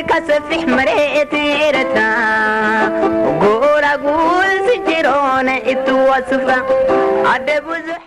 ከሰፊሕ መሬት ኤረትራ፣ ጎላጉል ዝንጀሮ ናይ እትዋ ስፍራ፣ ኣደ ብዙሕ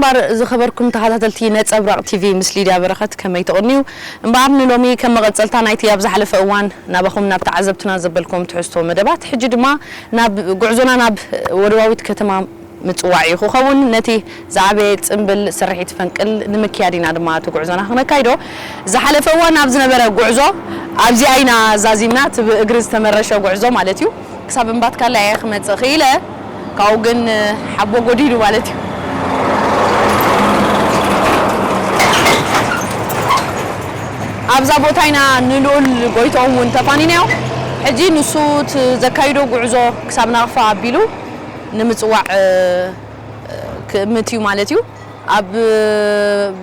እምበኣር ዝኸበርኩም ተኸታተልቲ ነጸብራቕ ቲቪ ምስ ሊድያ በረኸት ከመይ ትቕንዩ? እምበኣር ንሎሚ ከም መቐጸልታ ናይቲ ኣብ ዝሓለፈ እዋን ናባኹም ናብ ተዓዘብትና ዘበልኩም ትሕዝቶ መደባት፣ ሕጂ ድማ ናብ ጉዕዞና ናብ ወደባዊት ከተማ ምጽዋዕ እዩ ክኸውን። ነቲ ዝዓበየ ጽምብል ስርሒት ፈንቅል ንምክያድ ኢና ድማ እቲ ጉዕዞና ክነካይዶ። ዝሓለፈ እዋን ኣብ ዝነበረ ጉዕዞ ኣብዚኣ ኢና ዛዚምና፣ እቲ ብእግሪ ዝተመረሸ ጉዕዞ ማለት እዩ። ክሳብ እምባትካላ እየ ክመጽእ ክኢለ፣ ካብኡ ግን ሓቦ ጎዲሉ ማለት እዩ። ኣብዛ ቦታ ኢና ንልኡል ጎይትኦም እውን ተፋኒናዮ። ሕጂ ንሱ እቲ ዘካይዶ ጉዕዞ ክሳብ ናቕፋ ኣቢሉ ንምጽዋዕ፣ እ፣ ክእምት እዩ ማለት እዩ። ኣብ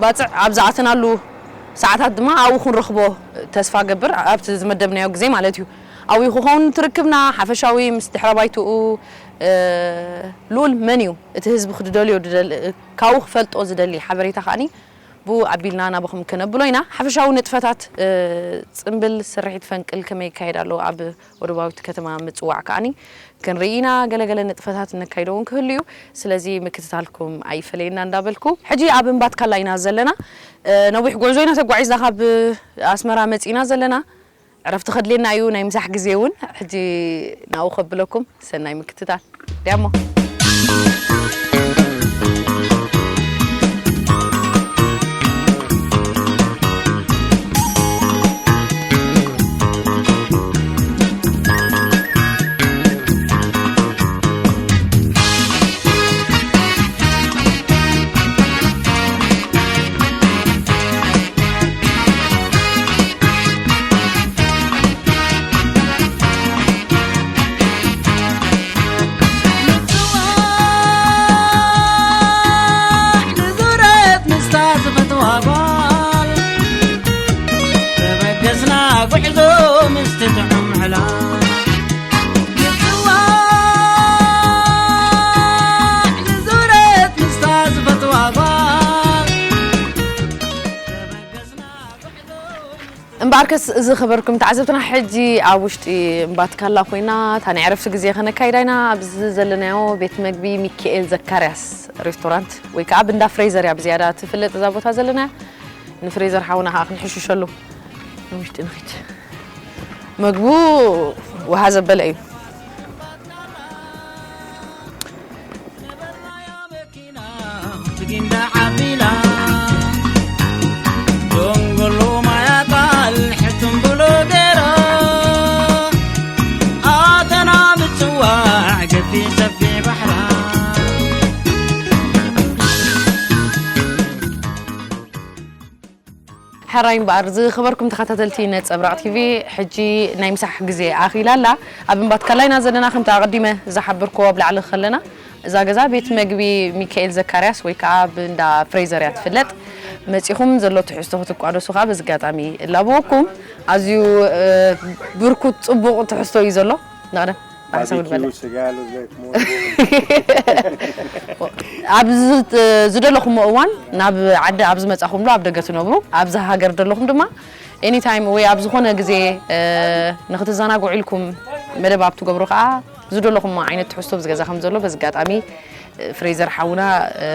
ባጽዕ ኣብ ዝኣተናሉ ሰዓታት ድማ ኣብኡ ክንረኽቦ ተስፋ ገብር፣ ኣብቲ ዝመደብናዮ ግዜ ማለት እዩ። ኣብኡ ክኸውን ትርክብና ሓፈሻዊ ምስ ድሕረ ባይትኡ፣ እ፣ ልኡል መን እዩ? እቲ ህዝቢ ክድደልዮ ድደል-፣ ካብኡ ክፈልጦ ዝደሊ ሓበሬታ ከኣኒ ብኡ ኣቢልና ናባኹም ከነብሎ ኢና። ሓፈሻዊ ንጥፈታት፣ እ፣ ጽምብል ስርሒት ፈንቅል ከመይ ይካየድ ኣሎ ኣብ ወደባዊት ከተማ ምጽዋዕ ከኣኒ ክንርኢ ኢና። ገለገለ ንጥፈታት ነካይዶ እውን ክህሉ እዩ። ስለዚ ምክትታልኩም ኣይፈለየና እንዳበልኩ፣ ሕጂ ኣብ እምባትካላ ኢና ዘለና። እ፣ ነዊሕ ጉዕዞ ኢና ተጓዒዝና ካብ ኣስመራ መጺእና ዘለና። ዕረፍቲ ከድልየና እዩ፣ ናይ ምሳሕ ግዜ እውን። ሕጂ ናብኡ ከብለኩም፣ ሰናይ ምክትታል። ዲያሞ። ምጽዋዕ ንዙረት ምስታ ዝፈትዋ ጓል፣ ተበገስና ጉዕዞ ምስቲ ጥዑም ዕላል። ምጽዋዕ ንዙረት ምስታ ዝፈትዋ ጓል፣ ተበገስና ጉዕዞ ምስቲ እምበኣርከስ ዝኸበርኩም ተዓዘብትና፣ ሕጂ ኣብ ውሽጢ እምባትካላ ኮይና እታ ናይ ዕረፍቲ ግዜ ከነካይዳ ኢና። ኣብዚ ዘለናዮ ቤት መግቢ ሚካኤል ዘካርያስ ሬስቶራንት ወይ ከዓ ብእንዳ ፍሬዘር እያ ብዝያዳ ትፍለጥ እዛ ቦታ ዘለናያ። ንፍሬዘር ሓውና ከዓ ክንሕሽሸሉ ንውሽጢ ንኺድ። መግቡ ውሃ ዘበለ እዩ። ጊንዳ ዓቢላ ዶንጎሎ ማያ ቃል ሕትም ብሎ ገይራ ኣተና ምጽዋዕ ገፊ ሰፊ ባሕራ። ሕራይ እምበኣር ዝኸበርኩም ተኸታተልቲ ነጸብራቕ ቲቪ፣ ሕጂ ናይ ምሳሕ ግዜ ኣኺላ ኣላ። ኣብ እምባትካላ ኢና ዘለና፣ ከምቲ ኣቐዲመ ዝሓበርኩዎ ኣብ ላዕሊ ከለና፣ እዛ ገዛ ቤት መግቢ ሚካኤል ዘካርያስ ወይ ከዓ ብእንዳ ፍሬዘር እያ ትፍለጥ። መጺኹም ዘሎ ትሕዝቶ ክትቋደሱ ከዓ በዚ ኣጋጣሚ እላበወኩም። ኣዝዩ፣ እ፣ ብርኩት ጽቡቕ ትሕዝቶ እዩ ዘሎ። ንቐደም። ባርቤኪው፣ ስጋ ያለው ዘይት ሞ- ኣብ ዝ-፣ ዝደለኹሞ እዋን ናብ ዓዲ ኣብ ዝመጻኹምሉ ኣብ ደገ ትነብሩ፣ ኣብዚ ሃገር ደለኹም ድማ ኤኒታይም ወይ ኣብ ዝኾነ ግዜ፣ እ፣ ንክትዘናግዑ ኢልኩም መደብ ኣብ ትገብሩ ከዓ ዝደለኹሞ ዓይነት ትሕዝቶ ኣብዚ ገዛ ከም ዘሎ በዚ ኣጋጣሚ፣ እ፣ ፍሬዘር ሓውና፣ እ፣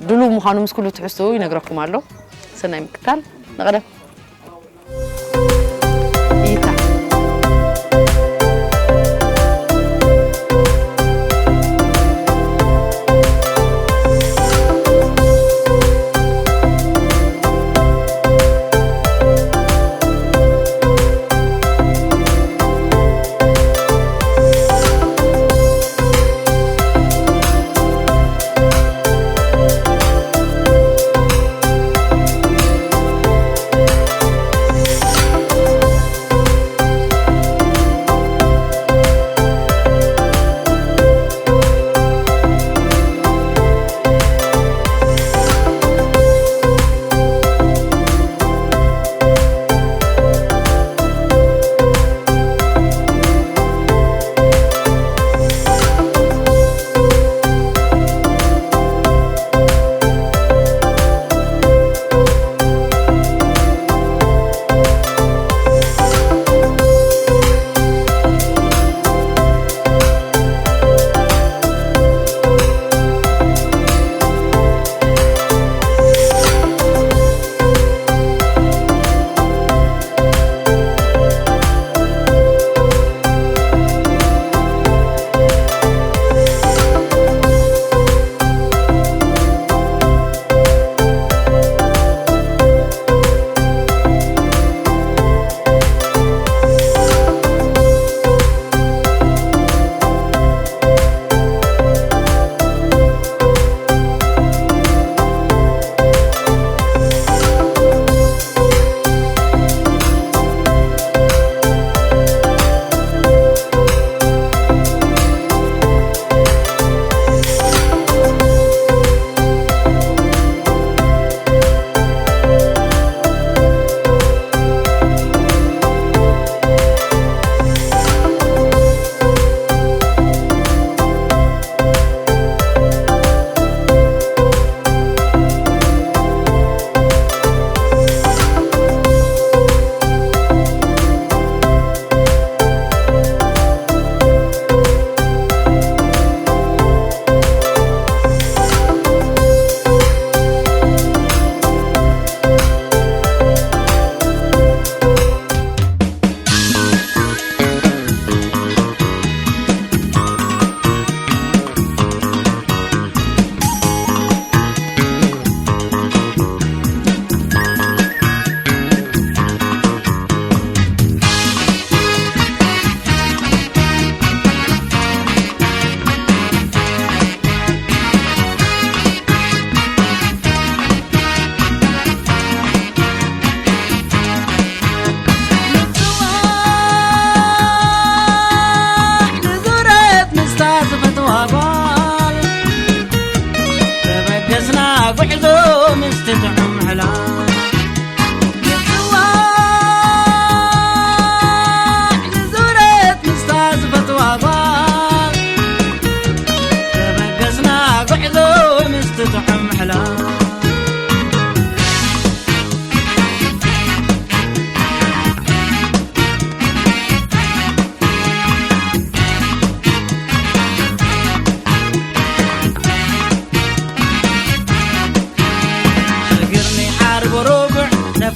ድሉው ምዃኑ ምስ ኩሉ ትሕዝቶ ይነግረኩም ኣሎ። ሰናይ ምክታል። ንቐደም።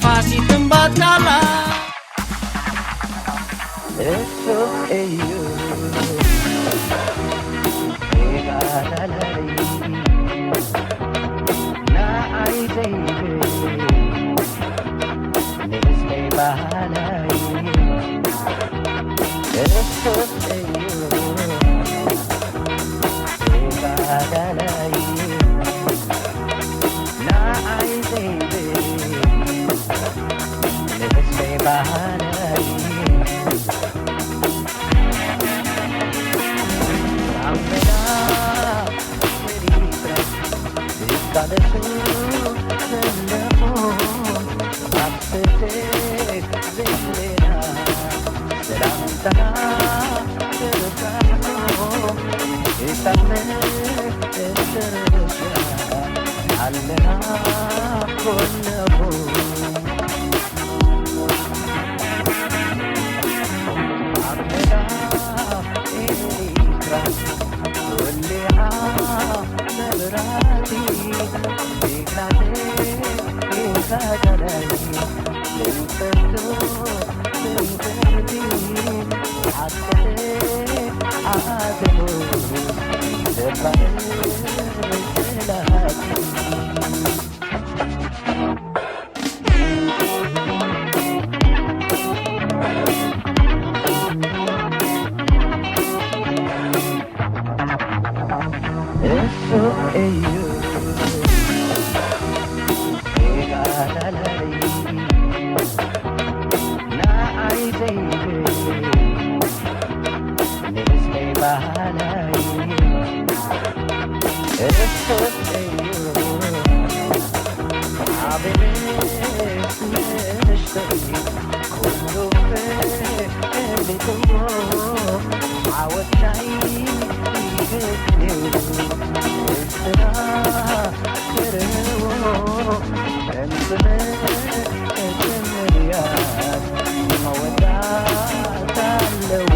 ፋሲል ትንባት ካላ እሱ እዩ ዜጋ ላላይ ንዓይ ዘይብል ንህዝበይ ባህላይ እሱ እዩ ዜጋ ላላይ ንዓይ ዘይብል ንህዝበይ ባህላይ ኣብ ሜዳ ኤሪትራ ዝቃለሱ ዘለኹ ኣብ ስደት ዘለና ሰላምታ ተበጻሕኩም እታመ እትርሻ ኣለና ኮነኹ ኣብ ሜዳ ኤሪትራ ወሊዓ መብራህቲ ዜግናተይ ኢኻ ገዳይ ዘይፈቱ ዘይፈቲ ሓቅኺ ኣትሙ ዘባል ጽላቲ እሱ እዩ ዜጋ ላላይ ንዓይ ዘይብል ንህዝበይ ባህላይ እሱ እዩ ዓብን ንእሽተይ ኩሉ ፈሊጥዎ ዓወት ናይ ኢትዮጵያ ህዝብና ክርህዎ ከምዚ መጀመርያ መወዳእታ ኣለዎ።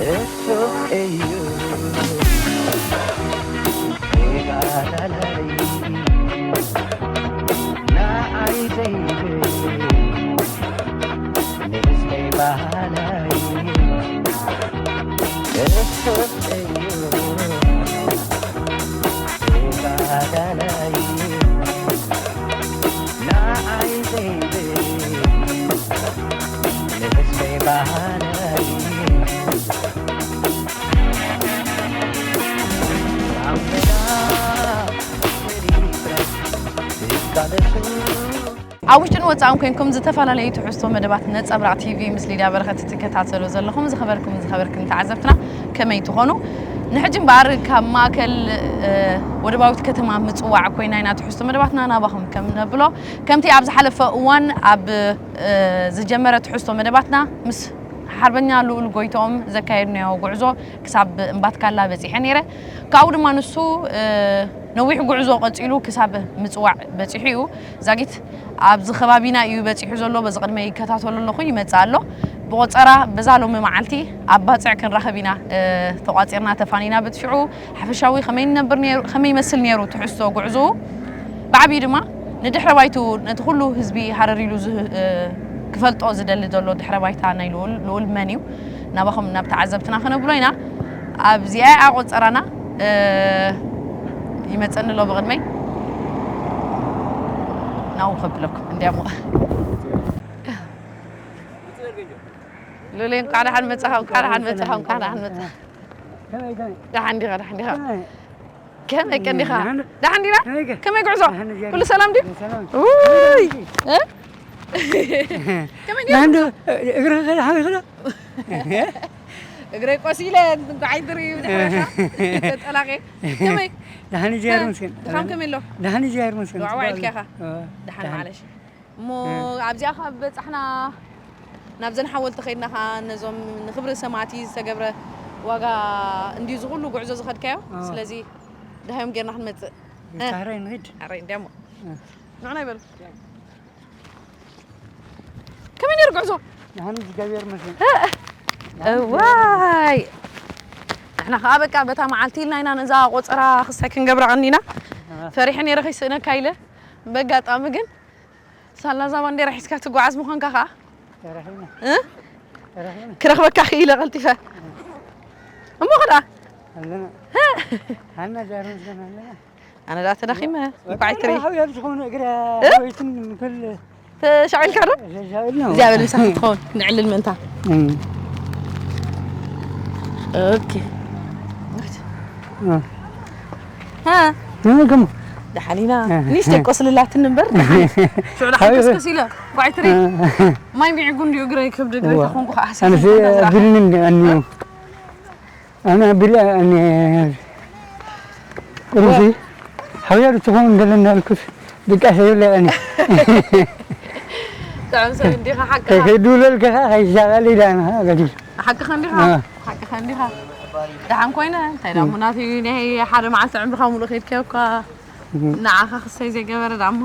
እሱ እዩ ዜጋ ላላይ ንዓይ ዘይብል ንህዝበይ ባህላይ እሱ እዩ ዜጋ ላላይ ንዓይ ዘይብል ንህዝበይ ባህላይ ኣብ ሜዳ ኤሪትራ ዝቃለሱ ኣብ ውሽጥን ወጻእን ኮይንኩም ዝተፈላለዩ ትሕዝቶ መደባት ነጸብራቕ ቲቪ ምስ ሊድያ በረኸት ትከታተሉ ዘለኹም ዝኸበርኩም ዝኸበርክን ተዓዘብትና ከመይ ትኾኑ? ንሕጂ እምበኣር ካብ ማእከል፣ እ፣ ወደባዊት ከተማ ምጽዋዕ ኮይና ኢና ትሕዝቶ መደባትና ናባኹም ከም ነብሎ። ከምቲ ኣብ ዝሓለፈ እዋን ኣብ፣ እ፣ ዝጀመረ ትሕዝቶ መደባትና ምስ ሓርበኛ ልኡል ጎይትኦም ዘካየድናዮ ጉዕዞ ክሳብ እምባትካላ በጺሐ ነይረ። ካብኡ ድማ ንሱ፣ እ፣ ነዊሕ ጉዕዞ ቀጺሉ ክሳብ ምጽዋዕ በጺሑ እዩ። ዛጊት ኣብዚ ከባቢና እዩ በጺሑ ዘሎ። በዚ ቅድመ ይከታተሎ ኣለኹ፣ ይመጽእ ኣሎ። ብቆጸራ በዛ ሎሚ መዓልቲ ኣብ ባጽዕ ክንራኸብ ኢና፣ እ፣ ተቋጺርና ተፋኒና። በቲ ሽዑ ሓፈሻዊ ከመይ ንነብር ነይሩ፣ ከመይ ይመስል ነይሩ ትሕዝቶ ጉዕዞኡ። ብዓብዩ ድማ ንድሕረ ባይቱ ነቲ ኩሉ ህዝቢ ሃረር ኢሉ ዝህ-፣ እ፣ ክፈልጦ ዝደሊ ዘሎ ድሕረ ባይታ ናይ ልኡል፣ ልኡል መን እዩ? ናባኹም ናብ ተዓዘብትና ከነብሎ ኢና። ኣብዚኣ እያ ቆጸራና፣ እ፣ ይመጸኒ ኣሎ ብቕድመይ። ናብኡ ከብለኩም እንዲያሞ። ሉሌ፣ እንኳዕ ደሓን መጻኻ፣ እንኳዕ ደሓን መጻኻ፣ እንኳዕ ደሓን መጻኻ። ከመይ፣ ከመይ? ደሓን ዲኻ፣ ደሓን ዲኻ? ከመይ? ከመይ ቀኒኻ? ደሓን። ደሓን ዲና? ከመይ ከ? ከመይ ጉዕዞ? ደሓን ዲና? ኩሉ ሰላም ድዩ? ሰላም። ውይ! እ? ከመይ ዲና? ደሓን ዶ? እግርኻ ከ ደሓን ይኽእሎ? እግረይ ቆሲለ፣ እንኳዕ ኣይትርኢ ብድሕረኻ። ተጠላቒ። ከመይ? ደሓን እግዚኣብሔር ከ-፣ ይመስገን። ድኻም ከመይ ኣሎ? ደሓን እግዚኣብሔር ይመስገን። ዋዕዋዕ ጽቡቕ ኢልካ ኢኻ? ኣሎ። እ፣ ደሓን ደሓን። ማለሽ። እሞ እ። ኣብዚኣ ካብ በጻሕና ናብዘን ሓወልቲ ከይድና ኸዓ ነዞም ንኽብሪ ሰማዕቲ ዝተገብረ ዋጋ እንድዩ እዚ ኩሉ ጉዕዞ ዝኸድካዮ። እ። ስለዚ ደሃዮም ጌርና ክንመጽእ። እ። ይካረይ ንሂድ። ኣረይ እንድያሞ። እ። ንዑና ይበሉ። ከመይ ነይሩ ጉዕዞ? ንሓኒ እግዚኣብሔር ይመስገን። እ። እዋይ። ንሕና ኸዓ በቃ በታ መዓልቲ ኢልና ኢና ነዛ ቆጸራ ክስታይ ክንገብራ ቀኒና። እ። ፈሪሐ ነይረ ከይስእነካ ኢለ። በጋጣሚ ግን ሳላ እዛ ባንዴራ ሒዝካ ትጓዓዝ ምዃንካ ኸዓ ተረኺብና። እ? ተረኺብና። ክረኽበካ ክኢለ ቀልጢፈ። እሞ ኸ ደኣ? ኣለና። ሃና ጃርመን ዘለና ኣለና። ኣነ ደኣ ተዳኺመ። እንኳዕ ኣይትርኢ። ሓውያ ዝኾነ እግረ እ? ሓወይትን ክል ተሻቒልካ ዶ? ተሻቒልና። እግዚኣብሔር ምሳኻ ትኸውን። ንዕልል ምእንታ። እም። ኦኬ። እ። ሃ? እ፣ ግሞ። ደሓን ኢና። እ። ንእሽተይ ቆስልላትኒ እምበር፣ ደሓን። ሽዑ ደሓን ሓቢቢ። ከስከስ ኢለ፣ ጓዕትሪ። እ። ማይ ሚዕጉ እንድዩ እግረይ፣ ከብዲ እግረይ እዋ። ተኾንኩ ኸዓ ኣነስ ሓሲብ ብልን እንዲ ኣንዩ። እ? ኣነ ብለ ኣነ ቁሩሲ ሓውያ ትኾን እንደለና ኣልኩስ ድቃሰ ይብለ ኣነ። ጥዑም ሰብ እንዲኻ፣ ሓቅኻ። ከይከይዱ ለልከኻ ከይሻቐል ኢላ ኣነ ገዲል። ሓቅኻ እንዲኻ? አ። ሓቅኻ እንዲኻ? ደሓን ኮይነ፣ እንታይ ደኣ እሞ ናተይ ናይ ሓደ መዓልቲ ዕምርኻ ሙሉእ ከይድካዮ እኳ እም። ንዓኻ ክሰይ ዘይገበረ ደኣ እሞ።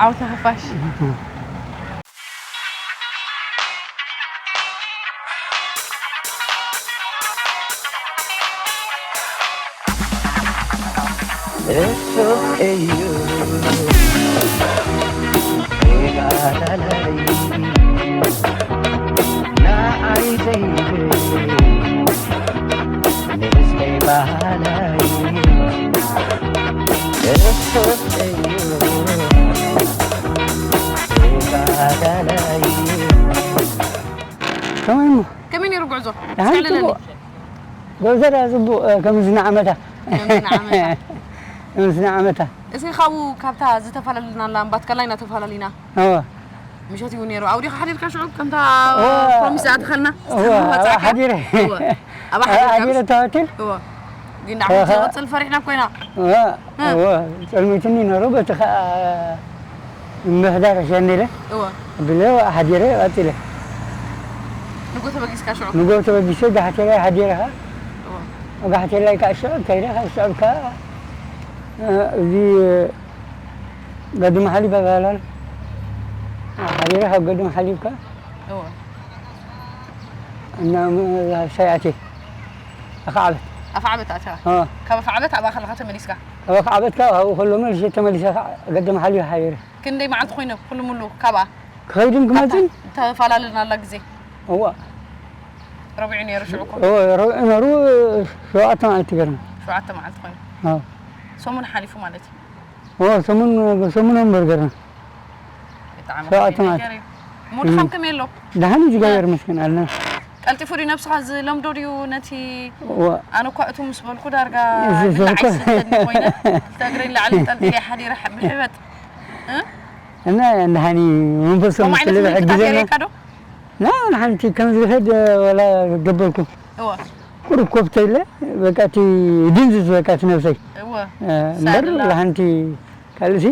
ዓወት ንሓፋሽ። እሱ እዩ ዜጋ ተለይ ንዓይ ዘይብል ንህዝበይ ባህለይ። እሱ እዩ ዜጋ ተለይ። ከመይ እሞ? ከመይ ነይሩ ጉዕዞ? ደሓን እስከ ኣለለኒ። ጽቡቕ። ጉዕዞ ደኣ ጽቡቕ፣ እ፣ ከም ዝነዓመታ። ከም ዝነዓመታ። ከም ዝነዓመታ። እስኪ ካብኡ፣ ካብታ ዝተፈላለናላ እምባ ትከላ ኢና ተፈላለና። እወ። ምሸት እዩ ነይሩ። ኣብኡ ዲኻ ሓዲርካ ሽዑ? ከምታ እወ። ፕሮሚስ ዝኣተኸልና? እወ፣ እስከ ኣብኣ ወጻእካ? ሓዲረ። እወ። ኣብኣ ኣብኣ ሓዲርካ ሓዲረ ምስ-፣ ተዋትል። እወ። ግን ደኣ እወ፣ ሓንቲ ኸ-፣ ዝቕጽል ፈሪሕና እኮ ኢና። እወ፣ እ። እወ፣ ጸልሚቱኒ ነይሩ፣ በቲ ኸኣ ምምሕዳር ኣሸኒለ እወ። ብለ ሓዲረ ቀጺለ። ንጎ ተበጊስካ ሽዑ? ንጎ ተበጊሰ፣ ጋሕቴላይ ሓዲረ ኸኣ። እወ። ጋሕቴላይ ከኣ ሽዑ ከይደ፣ ካብ ሽዑ ከኣ፣ እ፣ እዚ ገድሚ ሓሊብ ኣባላል ሓዲረ፣ ካብ ገድሚ ሓሊብ ከኣ እወ። እና ም-፣ ሰያቴ ኣኽዓበት። ኣኽዓበት ኣትያ? እ። ካብ ኣኽዓበት ኣብኣ ከለኻ ተመሊስካ? ካብ ኣኽዓበት ከኣ ኣብኡ ከሎ መልሼ ተመሊሰ ከኣ ገድሚ ሓሊብ ሓዲረ። ክንደይ መዓልቲ ኮይነ ኩሉ ሙሉ ካብኣ? ክኸይድን ክመጽን? ካብታ ተፈላለናላ ግዜ? እዋ። ረቡዕ ነይሩ ሽዑ እኮ። እዋ፣ ረቡዕ ነይሩ፣ ሸውዓተ መዓልቲ ገርና። ሸውዓተ መዓልቲ ኮይኑ። ኣዎ። ሰሙን ሓሊፉ ማለት እዩ። እዋ፣ ሰሙን፣ ሰሙን እምበር ገርና። ብጣዕሚ ሸውዓተ ከቢድ መዓልቲ። ነገር እዩ። ሙሉ እም። ከም ከመይ ኣሎ? ደሓን እዩ፣ እግዚኣብሔር ይመስገን ኣለና። ቀልጢፉ ድዩ ነብስኻ ዝለምዶ ድዩ ነቲ እዋ። ኣነ እኳ እቱ ምስ በልኩ ዳርጋ እዚ ንላዕሊ እኮ ዝሰደኒ ኮይነ፣ ክልተ እግረይ ንላዕሊ ጠልጢለ ሓዲረ ሕ-፣ ብሕበጥ። እ? እና ንሓኒ መንፈሶም ከምኡ ዓይነት ስለ ምልክታት ዝሕግዘና የርእየካ ዶ? ና ንሓንቲ ከም ዝሕድ ወላ ገበርኩ እወ ቁሩብ ኮፍ ተይለ በቃ እቲ ድንዝዝ በቃ እቲ ነብሰይ እወ እምበር ሳላ። ንሓንቲ ካልእሲ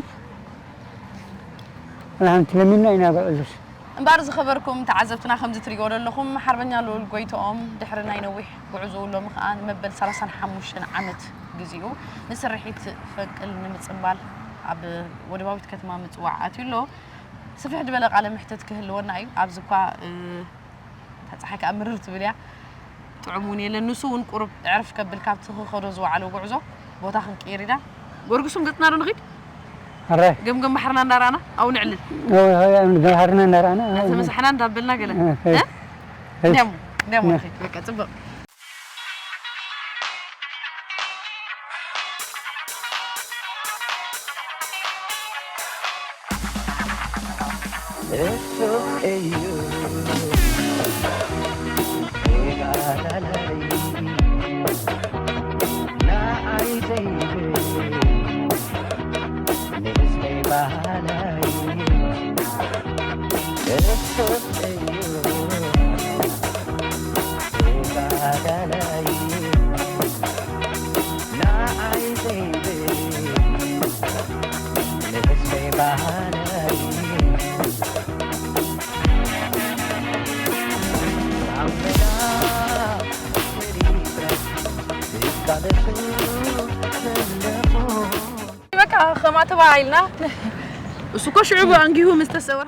ንሓንቲ ለሚና ኢና ብዕዙስ እምበኣር ዝኸበርኩም ተዓዘብትና ከምዚ ትሪእዎ ዘለኹም ሓርበኛ ልኡል ጎይትኦም ድሕሪ ናይ ነዊሕ ጉዕዞኡ ሎሚ ከኣ ንመበል ሰላሳን ሓሙሽተን ዓመት ግዚኡ ንስርሒት ፈንቅል ንምጽንባል ኣብ ወደባዊት ከተማ ምጽዋዕ ኣትዩ ኣሎ። ስፍሕ ዝበለ ቃለ ምሕተት ክህልወና እዩ። ኣብዚ እኳ እታ ጸሓይ ከኣ ምርር ትብል እያ። ጥዑም እውን የለን። ንሱ እውን ቁሩብ ዕርፍ ከብል ካብቲ ክኸዶ ዝወዓሎ ጉዕዞ ቦታ ክንቅይር ኢና። ጎርግሱም ገጽና ዶ ንኺድ? ኣረ ገምገም ባሕርና እንዳራና ኣብኡ ንዕልል። ገምሃርና እንዳራና እናተመሳሕና እንዳበልና ገለ እ፣ እ፣ እ? እንዲያሞ እንዲያሞ እ። ንኺድ በቃ ጽቡቕ በቃ ኸማ ተባሂልና እሱ እኮ ሽዑ ኣንጊሁ ምስ ተሰወር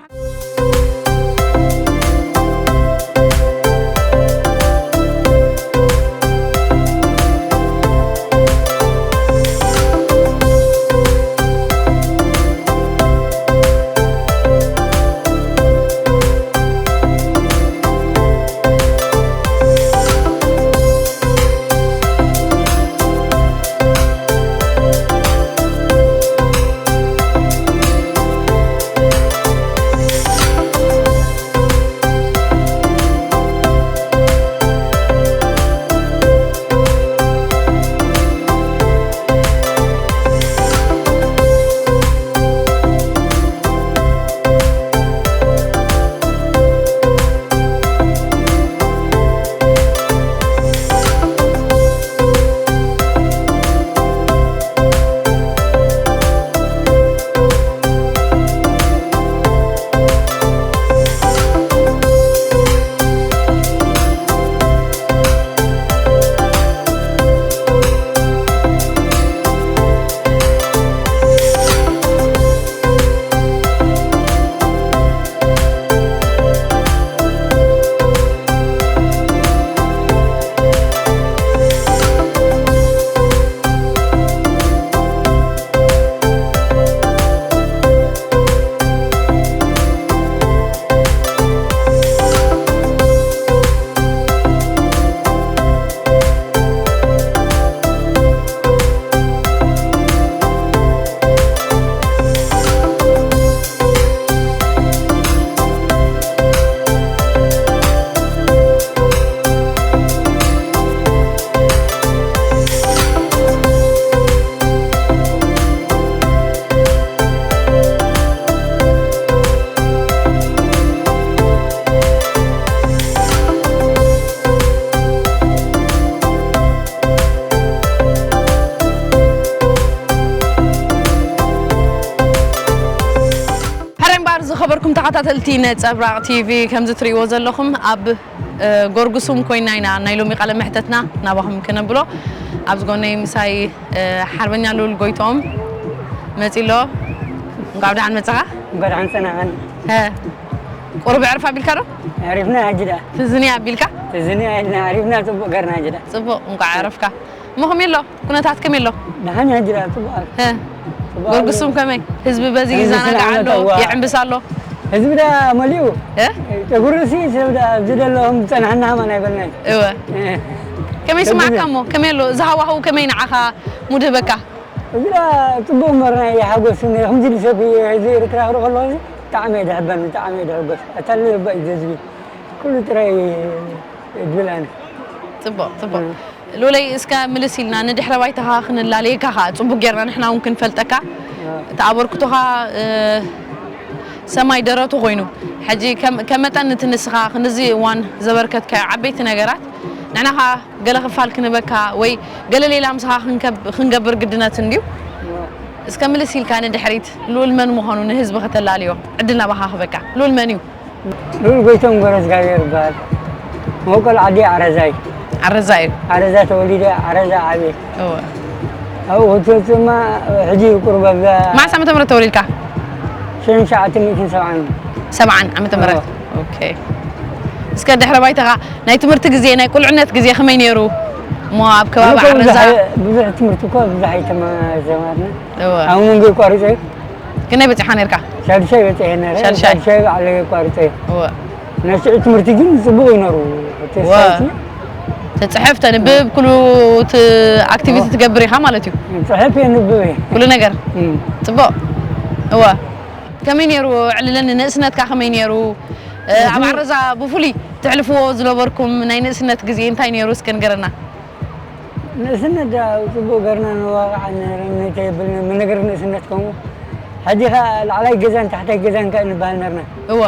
ሕራይ እምበኣር ዝኸበርኩም ተኸታተልቲ ነጸብራቕ ቲቪ፣ ከምዚ ትርእይዎ ዘለኹም ኣብ፣ እ፣ ጎርጉሱም ኮይና ኢና ናይ ሎሚ ቃለ መሕተትና ናባኹም ክነብሎ። ኣብዚ ጎነይ ምሳይ፣ እ፣ ሓርበኛ ልኡል ጎይትኦም መጺሎ። እንኳዕ ብደሓን መጻኻ። እንኳዕ ደሓን ጸናሕና። እ፣ ቁሩብ ዕርፍ ኣቢልካ ዶ? ኣዕሪፍና ሕጂ ደኣ። ትዝኒ ኣቢልካ? ትዝኒ ኣቢልና ኣዕሪፍና ጽቡቕ ገርና ሕጂ ደኣ። ጽቡቕ፣ እንኳዕ ዕረፍካ። እሞ ከመይ ኣሎ? ኩነታት ከመይ ኣሎ? ደሓን ሕጂ ደኣ ጽቡቕ ኣሎ። እ፣ ጽቡቕ ኣሎ። ጎርጉሱም ከመይ? ህዝቢ በዚ ህዝቢ ይዘናጋዕ ስለ ኣሎ፣ ዓመት፣ እዋ። ይዕምብስ ኣሎ። ህዝቢ ደኣ መሊኡ። እ? ጨጉሩሲ ሰብ ደኣ ኣብዚ ደለኹም ዝጸናሕና ከማን ኣይበልናይ። እወ። እ። ከመይ ህዝቢ ስማዕካ እሞ? ከመይ ኣሎ? እዚ ሃዋህው ከመይ ንዓኻ ሙድ ህበካ? እዚ ደኣ ጽቡቕ እምበር ናይ ሓጎስ፣ ከምዚ ኢሉ ሰብ ህዝቢ ኤርትራ ክርኢ ከለኹ ብጣዕሚ እየ ዝሕበን፣ ብጣዕሚ እየ ዝሕጎስ። ኣታ ልበ እዩ ዘዝቢ። ኩሉ ጥራይ ድብል ኣነ። ጽቡቕ፣ ጽቡቕ። እ። ሉለይ፣ እስከ ምልስ ኢልና ንድሕረ ባይታኻ ክንላለየካ ኸኣ ጽቡቕ ጌርና ንሕና እውን ክንፈልጠካ። እ። እቲ ኣበርክቶኻ፣ እ፣ ሰማይ ደረቱ ኮይኑ፣ ሕጂ ከም ከም መጠን እቲ ንስኻ ክንዚ እዋን ዘበርከትካዮ ዓበይቲ ነገራት ንሕና ኸኣ ገለ ክፋል ክንበካ ወይ ገለ ሌላ ምሳኻ ክንከብ ክንገብር ግድነት እንድዩ። እስከ ምልስ ኢልካ ንድሕሪት ልኡል መን ምዃኑ ንህዝቢ ከተላልዮ ዕድል ናባኻ ክህበካ። ልኡል መን እዩ? ልኡል ጎይቶም ገብረእግዚኣብሔር ይበሃል። መበቆል ዓዲ ዓረዛ እዩ። ዓረዛ እዩ። ዓረዛ ተወሊደ፣ ዓረዛ ዓብየ። እወ። ኣብኡ ክትወፅእ ድማ ሕጂ ቁሩብ ኣብዛ መዓስ ዓመተ ምህረት ተወሊድካ? ሽሕን ትሽዓተ ሚእትን ሰብዓን። ሰብዓን ዓመተ ምህረት። ኦኬ። እስከ ድሕረ ባይታኻ ናይ ትምህርቲ ግዜ ናይ ቁልዕነት ግዜ ከመይ ነይሩ? እሞ ኣብ ከባቢ ኣነ እኮ ዓረዛ ብዙሕ ብዙሕ ትምህርቲ እኮ ብዙሕ ኣይተማዘማርና። እወ። ኣብ መንጎ ይቋርፀ እዩ። ክንደይ በፂሓ ነርካ? ሻድሻይ በፂሐ ነረ። ሻድሻይ። ሻድሻይ ባዕለ ይቋርፀ እዩ። እወ። ናይ ሽዑ ትምህርቲ ግን ፅቡቅ ይነሩ። እቲ እወ። ሳይንስ ትፅሕፍ ተንብብ ኩሉ እቲ ኣክቲቪቲ ትገብር ኢኻ ማለት እዩ። ፅሕፍ የንብብ እየ። ኩሉ ነገር እም። ፅቡቅ። እወ። ከመይ ነይሩ ዕልልን ንእስነትካ ከመይ ነይሩ? ኣብ ዓረዛ ብፍሉይ ትሕልፍዎ ዝነበርኩም ናይ ንእስነት ግዜ እንታይ ነይሩ እስከ ንገረና። ንእስነት ዳ ፅቡቅ ገርና ንዋቃዕ ነርና ተብል ምንግር ንእስነት ከምኡ። ሕጂ ኸ ላዕላይ ገዛን ታሕታይ ገዛን ከ ንበሃል ነርና። እወ።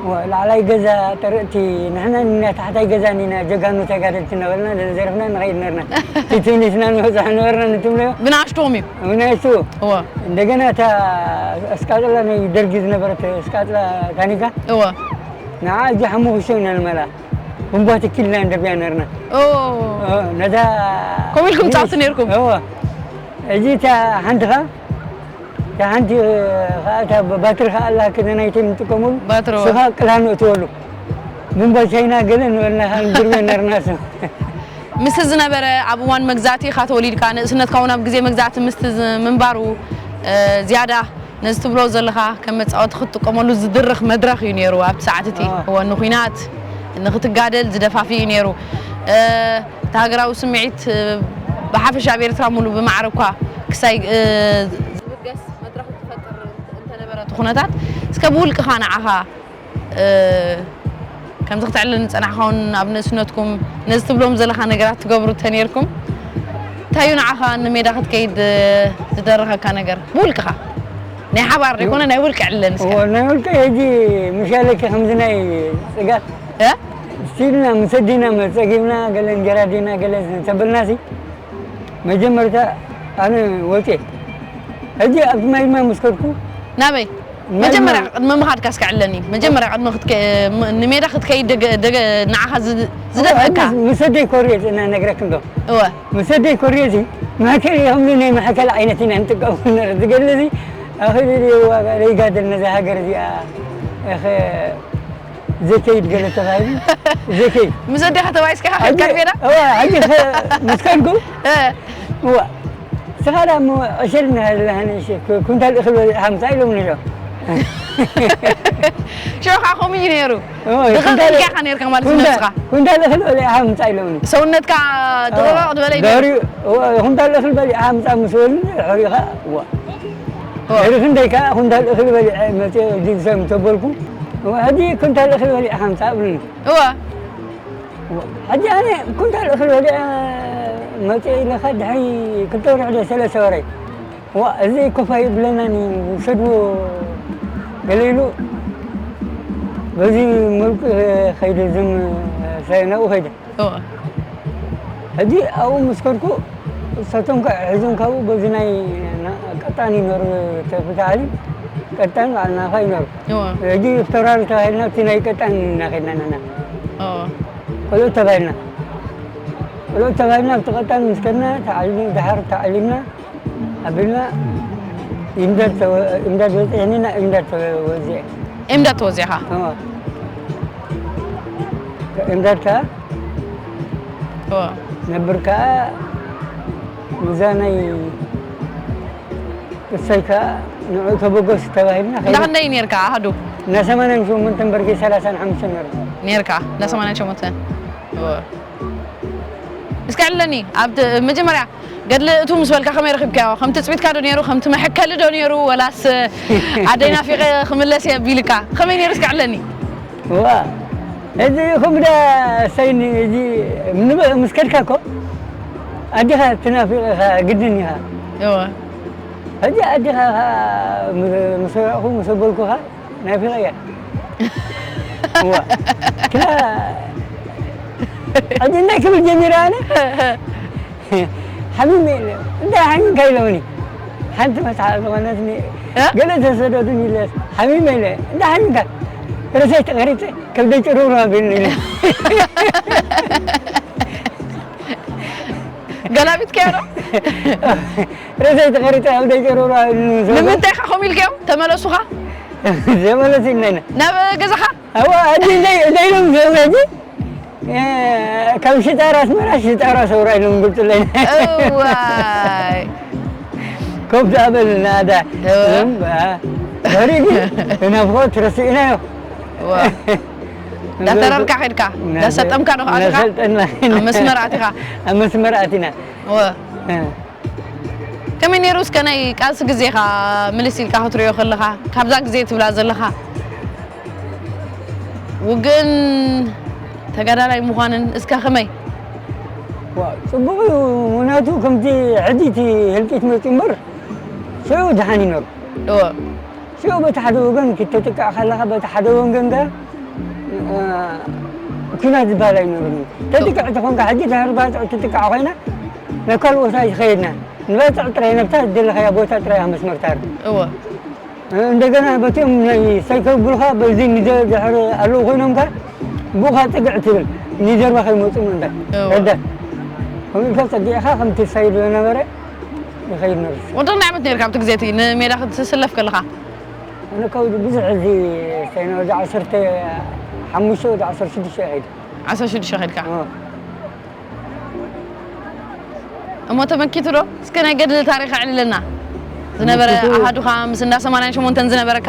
እወ፣ ላዕላይ ገዛ ጥርዕቲ ንሕና እና ታሕታይ ገዛ ኢና ጀጋኑ ተጋደልቲ እናበልና ዘርፍና ንኸይድ ነርና። ትትኒትና ንበፅሕ ነበርና ንትብለዮ ብንኣሽትዎም እዩ። ምናይቱ እወ። እንደገና እታ ኣስቃጥላ ናይ ደርጊ ዝነበረት ኣስቃጥላ ታኒካ እወ። ንዓ እጂ ሓሙኽሽተ ኢና ንመላ። ቡምባ ትኪልና እንደብያ ነርና። ኦ። ኦ፣ ነዛ ከምኡ ኢልኩም ትጻወቱ ነርኩም? እወ። እጂ እታ ሓንቲ ኸ እታ ሓንቲ ኸኣ እታ ባትሪ ኸኣ ኣላ ክደ ናይተን ንጥቀመሉ። ባትሪ፣ እወ። ስኻ ቅላን እትወሉ። ቡምባ ቻይና ገለ ንበልና ኸኣ ንድርበ ነርና። ምስቲ ዝነበረ ኣብ እዋን መግዛእቲ ኢኻ ተወሊድካ፣ ንእስነትካ እውን ኣብ ግዜ መግዛእቲ ምስቲ ዝ-፣ ምንባሩ፣ እ፣ ዝያዳ ነዚ ትብሎ ዘለኻ ከም መጻወቲ ክትጥቀመሉ ዝድርኽ መድረኽ እዩ ነይሩ። ኣብቲ ሰዓት እቲ ኣዎ። እወ፣ ንኹናት ንኽትጋደል ዝደፋፍእ እዩ ነይሩ። እ፣ እቲ ሃገራዊ ስምዒት፣ እ፣ ብሓፈሻ ኣብ ኤርትራ ሙሉእ ብማዕረ እኳ ክሳይ፣ እ፣ ዝብገስ መድረኽ ዝፈጥር እንተ-፣ እንተነበረ እቲ ኩነታት፣ እስከ ብውልቅኻ ንዓኻ እ፣ ከምዚ ክተዕልል ዝጸናሕካ እውን ኣብ ንእስነትኩም ነዚ ትብሎም ዘለኻ ነገራት ትገብሩ እንተኔርኩም፣ እንታይ እዩ ንዓኻ ንሜዳ ክትከይድ፣ እ፣ ዝደረኸካ ነገር? ብውልቅኻ። ናይ ሓባር ዘይኮነ ናይ ውልቂ ዕልለን እስከ። እዎ፣ ናይ ውልቂ ሕጂ ምሻለኪ ከምዚ ናይ ጽጋት እ? ስቲልና ምስ ኣዴና መጸጊብና ገለ እንጀራ ኣዴና ገለ ተበልናሲ መጀመርታ ኣነ ወጽየ። ሕጂ ኣብቲ ማይ ድማ ምስ ከድኩ ናበይ? መጀመርያ ቅድሚ ምኻድካ እስከ ዕለኒ። መጀመርያ ቅድሚ ክትከ-፣ ም-፣ ንሜዳ ክትከይድ ደገ-፣ ደገ-፣ ንዓኻ ዝ-፣ ዝደፍአካ። ምስ ኣደይ ኮርየ ጽና ነግረክ እንዶ። እወ። ምስ ኣደይ ኮርየ እዚ ማእከል ከምዚ ናይ ማእከል ዓይነት ኢና ንጥቀመሉ ነረ። ዝገለ እዚ ኣኽእል ዋጋ ዘይጋደል ነዛ ሃገር እዚኣ። እኸ ዘይከይድ ገለ ተባሂሉ ዘይከይድ። ምስ ኣዴኻ ተባኢስካ ኢኻ ከድካ ሜዳ? እዋ፣ ሕጂ ኸ ምስ ከድኩ እ። እዋ፣ ስኻ ዳ እሞ ዕሸል እና ዘለኻ ንእሸ ኩንታል እኽል በሊዕኻ ምጻእ ኢሎምኒ ዶ። ሽዑ ከዓ ከምኡ እዩ ነይሩ። እዋ፣ ድኽም ኩንታል ኢልካ ኢኻ ነይርካ ማለት እዩ ኩንታል ነብስኻ። ኩንታል እኽል በሊዕኻ ምጻእ ኢሎምኒ። ሰውነትካ ድቕቕ ዝበለ እዩ ነይሩ። ዳሪ ኩንታል እኽል በሊዕኻ ምጻእ ምስ በሉኒ ሕሪኻ እዋ። እዋ። ድሕሪ ክንደይ ከዓ ኩንታል እኽል በሊዐ መፅአ ጅግሰ ምተበልኩ ሕጂ ኩንታል እኽል በሊዕኻ ምጻእ ብሉኒ። እዋ። ሕጂ ኣነ ኩንታል እኽል በሊዐ መፅአ ኢለካ ድሕሪ ክልተ ወርሒ ዶ ሰለስተ ወርሒ ዋ እዚ ኮፋ ይብለናኒ ውሰድዎ ገለ ኢሉ በዚ መልኩ ከይደ ዝም ሳይናኡ ከይደ። እዋ። ሕጂ ኣብኡ ምስ ከድኩ እሳቶም ከዓ ሒዞም ካብኡ በዚ ናይ ና-፣ ቀጣን ይነሩ ተፍትሓሊ ቀጣን በዓል ናፋ ይነሩ። እዋ። ሕጂ ፍተራሪ ተባሂልና ኣብቲ ናይ ቀጣን እናኸድና ነና። እዋ። ቆልዑት ተባሂልና። ቆልዑት ተባሂልና ኣብቲ ቀጣን ምስ ከድና ተዓሊም፣ ደሓር ተዓሊምና ኣቢልና ኢምዳድ ተወ-፣ ኢምዳድ በፂሕኒ ናብ ኢምዳድ ተወዚዐ። ኢምዳድ ተወዚዕኻ? እዋ። ኢምዳድ ከዓ እዋ። ነብር ከዓ ምዛ ናይ እሰይ ከዓ ንዑ ተበገሱ ተባሂልና እንዳ ክንደይ ነርካ ኣሃዱ? እና ሰማንያን ሸሞንተን በርጌ ሰላሳን ሓሙሽተን ነርና። ነርካ እንዳ ሰማንያን ሸሞንተን። እዋ። እስከ ዕለኒ፣ ኣብ ት-፣ መጀመርያ ገድሊ እቱ ምስ በልካ ከመይ ረኺብካዮ? ከም ትጽቢትካ ዶ ነይሩ? ከም ትመሐከሊ ዶ ነይሩ? ወላስ ኣደይ ናፊቐ ክምለስ እየ ቢልካ? ከመይ ነይሩ እስከ ዕለኒ? ዋ፣ እዚ ኹምዳ ሰይኒ፣ እዚ ንበ-፣ ምስ ከድካ እኮ ኣዴኻ ትናፍቕ ኢኻ፣ ግድን ኢኻ። እወ። ሕጂ ኣዴኻ ኸኣ ምስ፣ ምስ ረኣኹ፣ ምስ ኣበልኩኻ፣ ናይ ፍቕያ እዋ ክላ ሕጂ እንታይ ክብል ጀሚረ ኣነ ሓሚመ ኢለ እንታይ ሓሚምካ ኢሎኒ ሓንቲ መስሓ ዝኾነትኒ እ? ገለ ተሰደዱኝ ኢለ ሓሚመ ኢለ እንታይ ሓሚምካ ረሳይ ተቐሪፀ ከብደይ ጭሩሩ ኣቢልኒ ኢለ ገላቢጥካዮ ዶ? ረሳይ ተቐሪፀ ከብደይ ጭሩሩ ኣቢልኒ ምስ በልኩ ንምንታይ ኢኻ ከምኡ ኢልካዮም? ተመለሱኻ? ዘመለስ ኢልና ኢና ናብ ገዛኻ? ኣዋ ኣዲ እንታይ እንታይ ኢሎም ዝብሉ ሕጂ እ፣ ካብ ሽጣራ ኣስመራ ሽጣራ ሰውራ ኢሎም ግልፅለና እዋይ ኮፍ ዝኣበልና ኣዳ እወ። እምባ ድሕሪ ግን ናፍቆት ረሲእናዮ እዋ። እንዳተረርካ ኸድካ እንዳሰጠምካ ዶ ኣቲኻ? እናሰልጠና ኣብ መስመር ኣቲኻ? ኣብ መስመር ኣቲና እወ። እ። ከመይ ነይሩ እስከ ናይ ቃልሲ ግዜኻ ምልስ ኢልካ ክትሪኦ ከለኻ ካብዛ ግዜ ትብላ ዘለኻ ውግእን ተጋዳላይ ምዃንን እስከ ከመይ ዋ፣ ፅቡቕ እዩ ምክንያቱ ከምቲ ሕጂ እቲ ህልቂት መፅኡ እምበር ሽዑ ድሓን እዩ ነሩ እወ ሽዑ በቲ ሓደ ወገን ክትጥቃዕ ከለኻ በቲ ሓደ ወገን ከ ኩናት ዝበሃል ኣይነበርን ተጥቅዕ ተኾንካ ሕጂ ድሕሪ ባፅዕ ትጥቃዕ ኮይና ናብ ካልእ ቦታ ኣይትኸየድና ንባፅዕ ጥራይ ነብታ ዝደለኻያ ቦታ ጥራይ መስመር ታርድ እወ እንደገና በቲኦም ናይ ሰይከብሉኻ በዚ ንዘ ድሕሪ ኣለዉ ኮይኖም ከ ብኡኻ ፅግዕ ትብል ንጀርባ ከይመፁ ምእንታ እወ። ረዳት ከምኡ ኢልካ ፀጊዕኻ ከም ትሳይድ ዝነበረ ይኸይድ ነርሱ ወደ ናይ ዓመት ነርካ ኣብቲ ግዜ እቲ ንሜዳ ክትስለፍ ከለኻ ኣነ ካብ ብዙሕ እዚ ሰይና ወደ ዓሰርተ ሓሙሽተ ወደ ዓሰርተ ሽዱሽተ ይኸይድ ዓሰርተ ሽዱሽተ ከድካ እ። እሞ ተመኪቱ ዶ እስከ ናይ ገድሊ ታሪኽ ኣዕልለና ዝነበረ ተመኪቱ። ኣሃዱኻ ምስ እንዳ ሰማንያን ሸሞንተን ዝነበረካ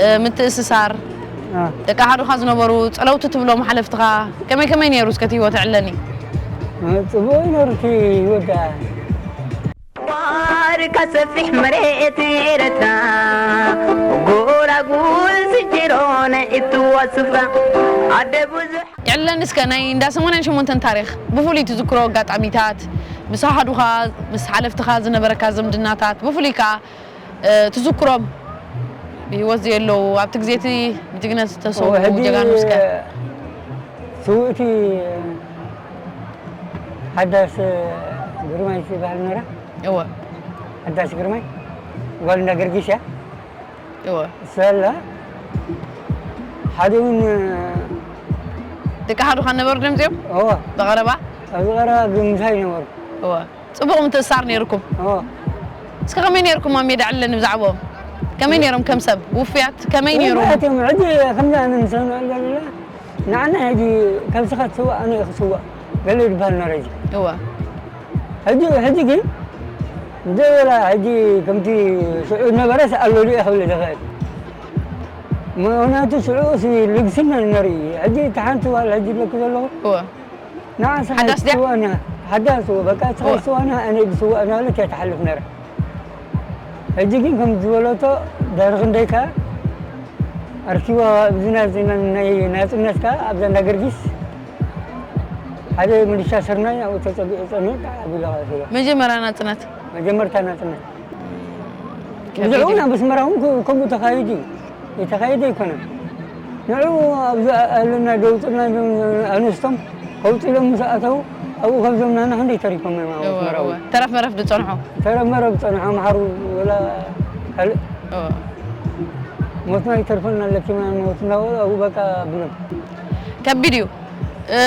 እ፣ ምትእስሳር እ። ደቂ ኣሃዱኻ ዝነበሩ ጸለውቲ ትብሎም ሓለፍትኻ ከመይ ከመይ ነይሩ እስከ እቲ ህይወት ኣዕልለኒ እ፣ ፅቡቅ እዩ ነሩ እቲ ህይወት ደኣ ባርካ ሰፊሕ መሬት ኤረትራ ጎላጉል ዝንጀሮነ እትዋ ስፍራ ኣደ ብዙሕ የዕልለኒ እስከ ናይ እንዳ ሰማንያን ሸሞንተን ታሪኽ ብፍሉይ ትዝክሮ ኣጋጣሚታት ምስ ኣሃዱኻ ምስ ሓለፍትኻ ዝነበረካ ዝምድናታት ብፍሉይ ከኣ እ፣ ትዝክሮም ብህይወት ዘየለዉ ኣብቲ ግዜ እቲ ብጅግነት ዝተሰዉ ሕጂ ጀጋኑ እስከ ስውእቲ ሓዳስ ግርማይ ዝበሃል ነራ እወ ሓዳስ ግርማይ ጓል እንዳ ገርጊስ እያ እወ እሳ ኣላ ሓደ እውን ደቂ ኣሃዱኻ ነበሩ ድምፂኦም እወ ብቐረባ ኣብዚ ቀረባ ብምሳይ ነበሩ እወ ፅቡቕ ምትእሳር ነይርኩም እወ እስከ ከመይ ነይርኩም ኣብ ሜዳ ዕለኒ ብዛዕባኦም ከመይ ነይሮም ከም ሰብ ውፍያት ከመይ ነይሮም እዚኣቶም ሕጂ ከምዚ ኣነ ንሰምዕ ዘለና ንዓና ሕጂ ከምስኻ ትስዋእ ኣነ እየ ክስዋእ ገለ ዝበሃል ነረ ሕጂ እወ ሕጂ ሕጂ ግን እንደ ወላ ሕጂ ከምቲ ሽዑ ነበረስ ኣሎ ድየ ክብል ዝኽእል ምክንያቱ ሽዑ ሲ ልግስና ንርኢ ሕጂ እቲ ሓንቲ ዋል ሕጂ ብለኩ ዘለኹ እወ ንዓ ሓዳስ ድያ? ስዋእና ሓዳስ በቃ እወ። ስዋእና ኣነ ብስዋእና በለት እያ ትሓልፍ ነረ ሕጂ ግን ከም ዝበለቶ ዳርክ እንደይካ ኣርኪባ ኣብዚ ናጽና ናይ ናጽነት ከኣ ኣብዛ እንዳ ገርጊስ ሓደ ምልሻ ስርናይ ኣብኡ ተጸጊዑ ጸኒሑ ከኣ ኣቢሉ ከኣ ስለ መጀመርያ ናፅነት መጀመርታ ናጽነት ከቢድ ብዝዑ እዩ። ናብ ኣስመራ እውን ከ- ከምኡ ተኻይዱ እዩ የተኻየደ ኣይኮነን ንዑ ኣብዚ ኣለና ደውፅና ኣንስቶም ከውፅሎም ምስ ኣተው ኣብኡ ከብዞም ናና ክንደይ ተሪፎም እዮም ኣብ እወ፣ ኣስመራ እወ። እውን ተረፍ መረፍ ዝፀንሑ ተረፍ መረፍ ዝፀንሑ ኣምሓሩ ወላ ካልእ እወ። ሞትና ይተርፈና ኣለኪ ምናምን ሞት እናበሉ ኣብኡ በቃ ኣቢሎም ከቢድ እዩ እ፣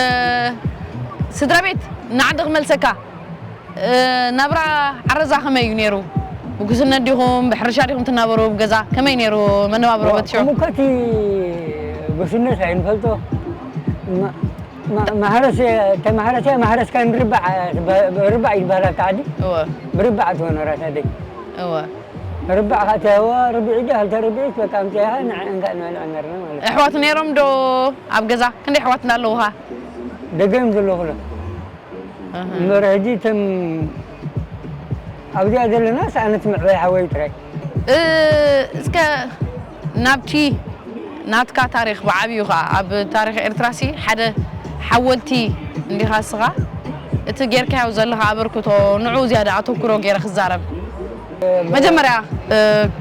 ስድራ ቤት ንዓዲ ክመልሰካ እ፣ ናብራ ዓረዛ ከመይ እዩ ነይሩ ብጉስነት ዲኹም ብሕርሻ ዲኹም ትናበሩ ብገዛ ከመይ ነይሩ መነባብሮ በትሽዑ ከምኡ ከቲ ጉስነት ኣይንፈልጦ ማ- ማ- ማሕረስ እተ ማሕረስ እያ ማሕረስካ ንርባዕ ርባዕ ይበሃል ኣብቲ ዓዲ እወ ብርባዕ ትሆነ ራስ ኣደይ እወ ርባዕ ካእትያዋ ርብዒ ዲ ሃልተ ርብዒት በቃ ኣምፅያኻ ንዕንካ ንበልዐ ነርና ማለት እዩ ኣሕዋት ነይሮም ዶ ኣብ ገዛ ክንደይ ኣሕዋት እንዳለውኻ ደገ እዮም ዘለኹ ሎ እህ። እምበር ሕጂ እቶም ኣብዚኣ ዘለና ሰኣነት ምዕባይ ሓወይ ጥራይ እ፣ እስከ ናብቲ ናትካ ታሪክ ብዓብዩ ከዓ ኣብ ታሪክ ኤርትራ ሲ ሓደ ሓወልቲ እንዲኻ እስኻ እቲ ጌርካዮ ዘለኻ ኣበርክቶ ንዑ ዝያዳ ኣተኩሮ ገይረ ክዛረብ መጀመርያ፣ እ፣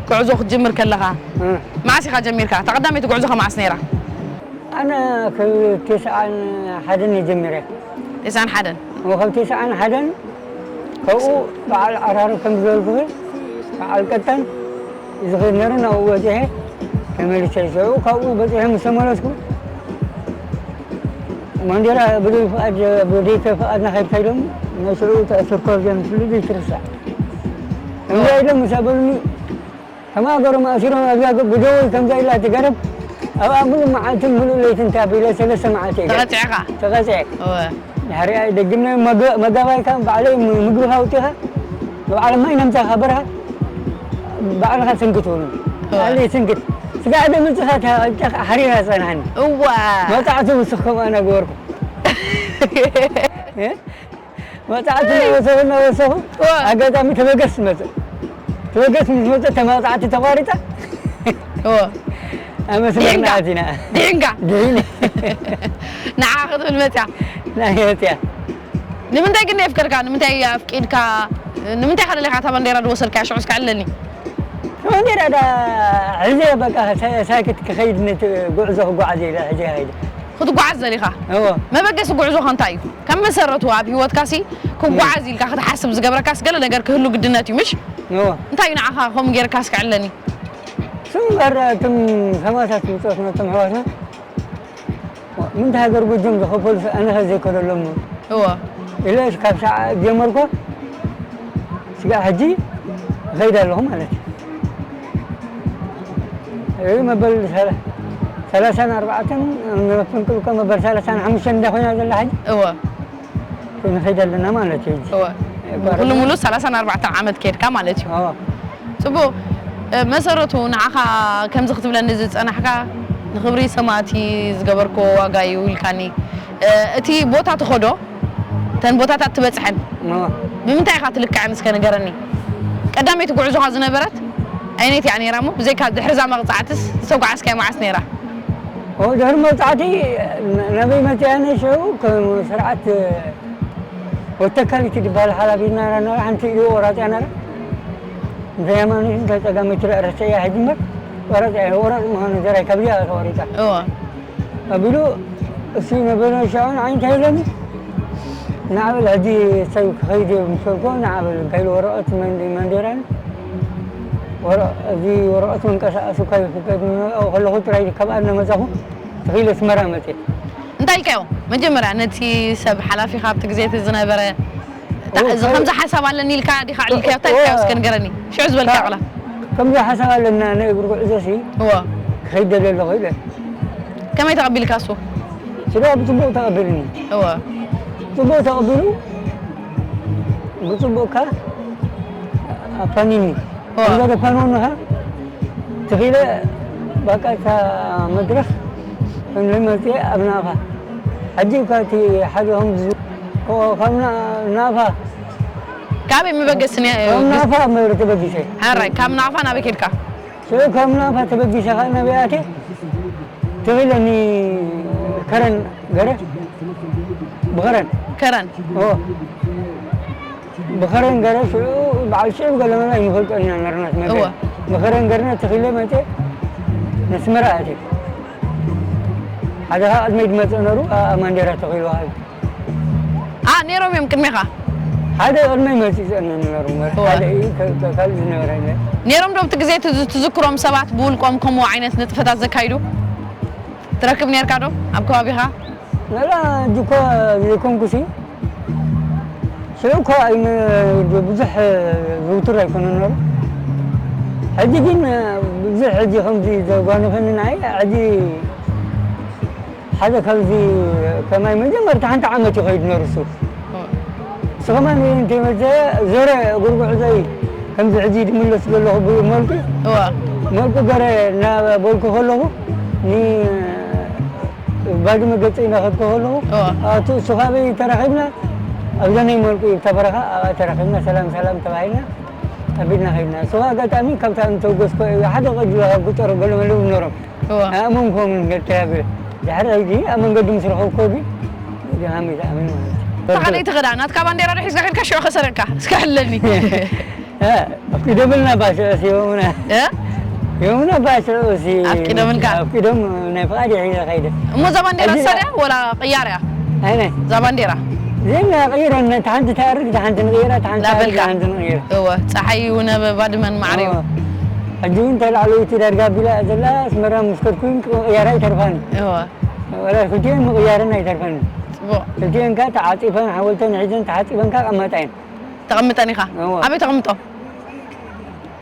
ጉዕዞ ክትጅምር ከለኻ፣ እ። መዓስ ኢኻ ጀሚርካ? እታ ቀዳመይቲ ጉዕዞኻ መዓስ ነይራ? ኣነ ካብ ተስዓን ሓደን እየ ጀሚረ። ተስዓን ሓደን? እሞ ካብ ተስዓን ሓደን ካብኡ በዓል ዓራሩ ከም ዝበልኩኺ፣ በዓል ቀጠን ዝኸድ ነይሩ፣ ናብኡ በጺሐ ተመሊሰ። ሽዑ ካብኡ በጺሐ ምስ ተመለስኩ፣ ማንዴራ ብደይ ፍቓድ፣ ብደይ ፍቓድና ከይድካ ኢሎም፣ ናይ ሽዑ ተኣሰርኩ ኣብዚኣ ምስሉ ዘይትርሳዕ። ከምዚኣ ኢሎም ምስ ኣበሉኒ፣ ከም ሃገሮም ኣሲሮም ኣብዛ ገ-፣ ብደወይ ከምዛ ኢላ እቲ ገረብ ኣብኣ ምሉእ መዓልትን ምሉእ ለይትን ታቢለ ሰለስተ መዓልቲ እየ ገ-፣ ተቐጺዕኻ? ተቐጺዐ። እወ። ድሕሪኣ ደጊምና መገ-፣ መጋባይካ ባዕለይ ም-፣ ምግብኻ ኣውጺኻ ንባዕሎም ማይ ነምጻኻ በረኻ ባዕልኻ ስንክት በሉኒ። እወ። ባዕለይ ስንክት። ስጋዕ ደምጽኻ ተ-፣ ሓሪራ ጸናኒ። እዋ። መብጻዕቲ ውስኽ ከምኡ ኣነ ገበርኩ። እ? መብጻዕቲ እናወሰኹ እናወሰኹ እወ። ኣጋጣሚ ተበገስ መጽእ። ተበገስ ምስ መጸ ተመብጻዕቲ ተቋሪጻ። እወ። ኣብ መስመርና ድሒንካ? ኣቲና። ድሒንካ? ድሒነ። ንዓ ክትብል መጽያ? ናይ መጽያ። ንምንታይ ግን የፍቀድካ? ንምንታይ ኣፍቂድካ? ንምንታይ ኢኻ ደሊኻ እታ ባንዴራ ዝወሰድካያ? ሽዑ እስከ ዕለኒ። ባንዴራ ዳ ሕዘ በቃ ሳ-፣ ሳክት ክኸይድ ነቲ ጉዕዞ ክጓዓዝ ኢለ ሕዘ ይኸይድ። ክትጓዓዝ ደሊኻ? እወ። መበገሲ ጉዕዞኻ እንታይ እዩ? ከም መሰረቱ ኣብ ህይወትካሲ ክጓዓዝ እም። ኢልካ ክትሓስብ ዝገብረካስ ገለ ነገር ክህሉ ግድነት እዩ፣ ምሽ? እወ። እንታይ እዩ ንዓኻ ከምኡ ጌርካ እስከ ዕለኒ? እሱ እምበር እቶም ሰማእታት ብጾትና፣ እቶም ኣሕዋትና፣ ምንታይ ሃገር ጎጆም ዝኸፈሉ ኣነ ከ ዘይከደሎም? እወ። ኢለ ካብ ሰዓት ጀመርኩ፣ ስጋዕ ሕጂ እኸይድ ኣለኹ ማለት እዩ። እዚ መበል ሰላ-፣ ሰላሳን ኣርባዕተን፣ መፈንቅል እኮ መበል ሰላሳን ሓሙሽተን እንዳ ኮይና ዘላ ሕጂ። እወ። ንኸይድ ኣለና ማለት እዩ ሕጂ። እወ። እ፣ ጓረኛ። ኩሉ ሙሉ ሰላሳን ኣርባዕተን ዓመት ከይድካ ማለት እዩ። እወ። ጽቡቕ። እ፣ መሰረቱ ንዓኻ ከምዚ ክትብለኒ ዝጸናሕካ ንኽብሪ ሰማእቲ ዝገበርክዎ ዋጋ እዩ ኢልካኒ። እ፣ እቲ ቦታ ትኸዶ፣ እተን ቦታታት ትበጽሐን እወ። ብምንታይ ኢኻ ትልክዐን እስከ ንገረኒ? ቀዳመይቲ ጉዕዞኻ ዝነበረት ኣየነይቲ እያ ነይራ እሞ ብዘይካ ድሕሪ እዛ መቕጻዕትስ ዝተጓዓዝካያ መዓስ ነይራ? ኦ፣ ድሕሪ መብጻዕቲ ን-፣ ናበይ መጺኣ ነይ ሽዑ ከም ስርዓት ወተካሊት ትበሃል ሓላፊት ነራ፣ ነራ ሓንቲ ኢዱ ቆራጽያ ነራ። እንታይ የማነይት እንታይ ጸጋመይቲ ትረኣ ረሰያ ሕጂ እምበር ቆራጽያ፣ ቆራጽ ምዃኑ ዘራይ ካብዚኣ ተቆሪጻ። እወ። ኣቢሉ እሱ ነበረ ሻዑ ንዓይ እንታይ ኢለኒ? ንዓ በል ሕጂ ሰብ ክኸይድ እየ ምስ በልኩ፣ ንዓ በል እንታይ ኢሉ ወረቐት መንዲ-፣ መንዴራን ወረ-፣ እዚ ወረቐት መንቀሳቐሲ እኳ ይፍቀድ ከለኹ ጥራይ ካብ ኣነ መጻኹ ተኺለ ኣስመራ መጽየ። እንታይ ኢልካዮ? መጀመርያ ነቲ ሰብ ሓላፊኻ ኣብቲ ግዜ እቲ ዝነበረ፣ እታ-፣ እወ፣ እዚ ሰብ ከምዚ ሓሳብ ኣለኒ ኢልካ ዲኻ ኣዕሊልካዮ? እንታይ እወ። ኢልካዮ እስከ ንገረኒ። ሽዑ ዝበልካዮ ቃላት። ከምዚ ሓሳብ ኣለና፣ ናይ እግሪ ጉዕዞ ሲ እወ። ክኸይድ ደለ ኣለኹ ኢለ። ከመይ ተቐቢልካ እሱ? ስለ ብጽቡቕ ተቐቢሉኒ። እወ። ጽቡቕ ተቐቢሉ፣ ብጽቡቕ ከኣ ኣፋኒኒ። እወ። እንደ ተፋንወኒ ከኣ ተኺለ በቃ እታ መድረኽ ክንርኢ መጽየ ኣብ ናቕፋ። ሕጂ እኳ እቲ ሓደ ከምዚ፣ ኦ፣ ካብ ና-፣ ናቕፋ። ካበይ መበገሲ ነ-፣ ካብ ናቕፋ መብረ ተበጊሰ። ሓራይ፣ ካብ ናቕፋ ናበይ ከድካ? ሽዑ ካብ ናቕፋ ተበጊሰ ከኣ ናበይ ኣትየ? ተኺለ ኒ ከረን ገረ? ብኸረን። ከረን። ኦ። ብኸረን ገረ ሽዑ በዓል ሽዑ ገለመላ ይንፈልጦ ኢና ነርና መገ-፣ እወ። ብኸረን ገርና ተኺለ መጤ ነስመራ ኣትየ። ሓደ ኸኣ ቅድመይ ዝመጽእ ነሩ፣ ኣ-፣ ማንዴራ ተኺሉ ኸኣ። ኣ፣ ነይሮም እዮም ቅድሜኻ? ሓደ ቅድመይ መጺእ ጸኒሑ ነሩ፣ እወ። ሓደ እዩ፣ ከ-፣ ከ-፣ ካልእ ዝነበረ የለን። ነይሮም ዶ ኣብቲ ግዜ ትዝ-፣ ትዝክሮም ሰባት ብውልቆም ከምኡ ዓይነት ንጥፈታት ዘካይዱ? ትረክብ ነይርካ ዶ ኣብ ከባቢኻ? ንላ ሕጂ እኮ ዘይኮንኩሲ፣ ሽዑ እኮ ኣይነ-፣ ብዙሕ ዝውቱር ኣይኮነን ነሩ። ሕጂ ግን ብዙሕ ሕጂ ከምዚ ዘጓነፈኒ ንዓይ፣ ሕጂ ሓደ ካብዚ ከማይ መጀመርታ ሓንቲ ዓመት እዩ ከይዱ ነሩ እሱ። እሱ ከማን እንተይመጸ ዞረ እግሪ ጉዕዞይ ከምዚ ሕጂ ድምለስ ዘለኹ ብ-፣ መልኩ፣ እዋ። መልኩ ገረ እናበልኩ ከለኹ፣ ን-፣ ባድመ ገጸይ እናኸድኩ ከለኹ፣ እዋ። ኣቱ እሱ ካበይ ተራኺብና፣ ኣብዛ ናይ መልኩ እታ በረኻ ኣብኣ ተራኺብና፣ ሰላም ሰላም ተባሂልና፣ ኣቢልና ኸይድና። እሱ ኣጋጣሚ ካብታ እንተውገዝኮ ሓደ ቀጅ ካብ ጉጠሮ ገለመለ ነሮም። እዋ። ኣእመንኮምን ገተያገ ድሕሪ ሕጂ ኣብ መንገዲ ምስ ረኸብኮ ግን ደሃመ ይትኣምን ማለት እዩ። እታ ካልኣይቲ ኸ ደኣ ናትካ ባንዴራ ዶ ሒዝካ ኸድካ ሽዑ ከሰረካ? እስከ ሕለኒ። እ፣ ኣፍቂዶምልና ባስዑስ ዮሙና። እ? ዮሙና ባስዑስ። ኣፍቂዶምልካ? ኣፍቂዶም ናይ ፍቓድ ሒዘ ከይደ። እሞ እዛ ባንዴራ እዚ- እሳ ድያ ወላ ቅያር እያ? ኣይነ እዛ ባንዴራ ዜና ቀይረን፣ እታ ሓንቲ ታርግ፣ እታ ሓንቲ ንቕይራ፣ እታ ሓንቲ ታርግ፣ ላበልካ? እታ ሓንቲ ንቕይራ። እወ፣ ፀሓይ ውነ ባድመን ማዕርዩ። እወ። ሕጂ እውን ተላዕለይቲ ዳርጋ ኣቢላ ዘላ ኣስመራ ምስ ከድኩ ቅያራ ኣይተርፋኒ። እወ፣ ወላ ክልቲኤን ምቕያረን ኣይተርፋኒ። ፅቡቕ። ክልቲኤን ከ ተዓፂፈን ሓወልተን ሒዘን ተሓፂበን ከ ቀማጣ እየን። ተቐምጠን ኢኻ? እወ። ኣበይ ተቐምጦ?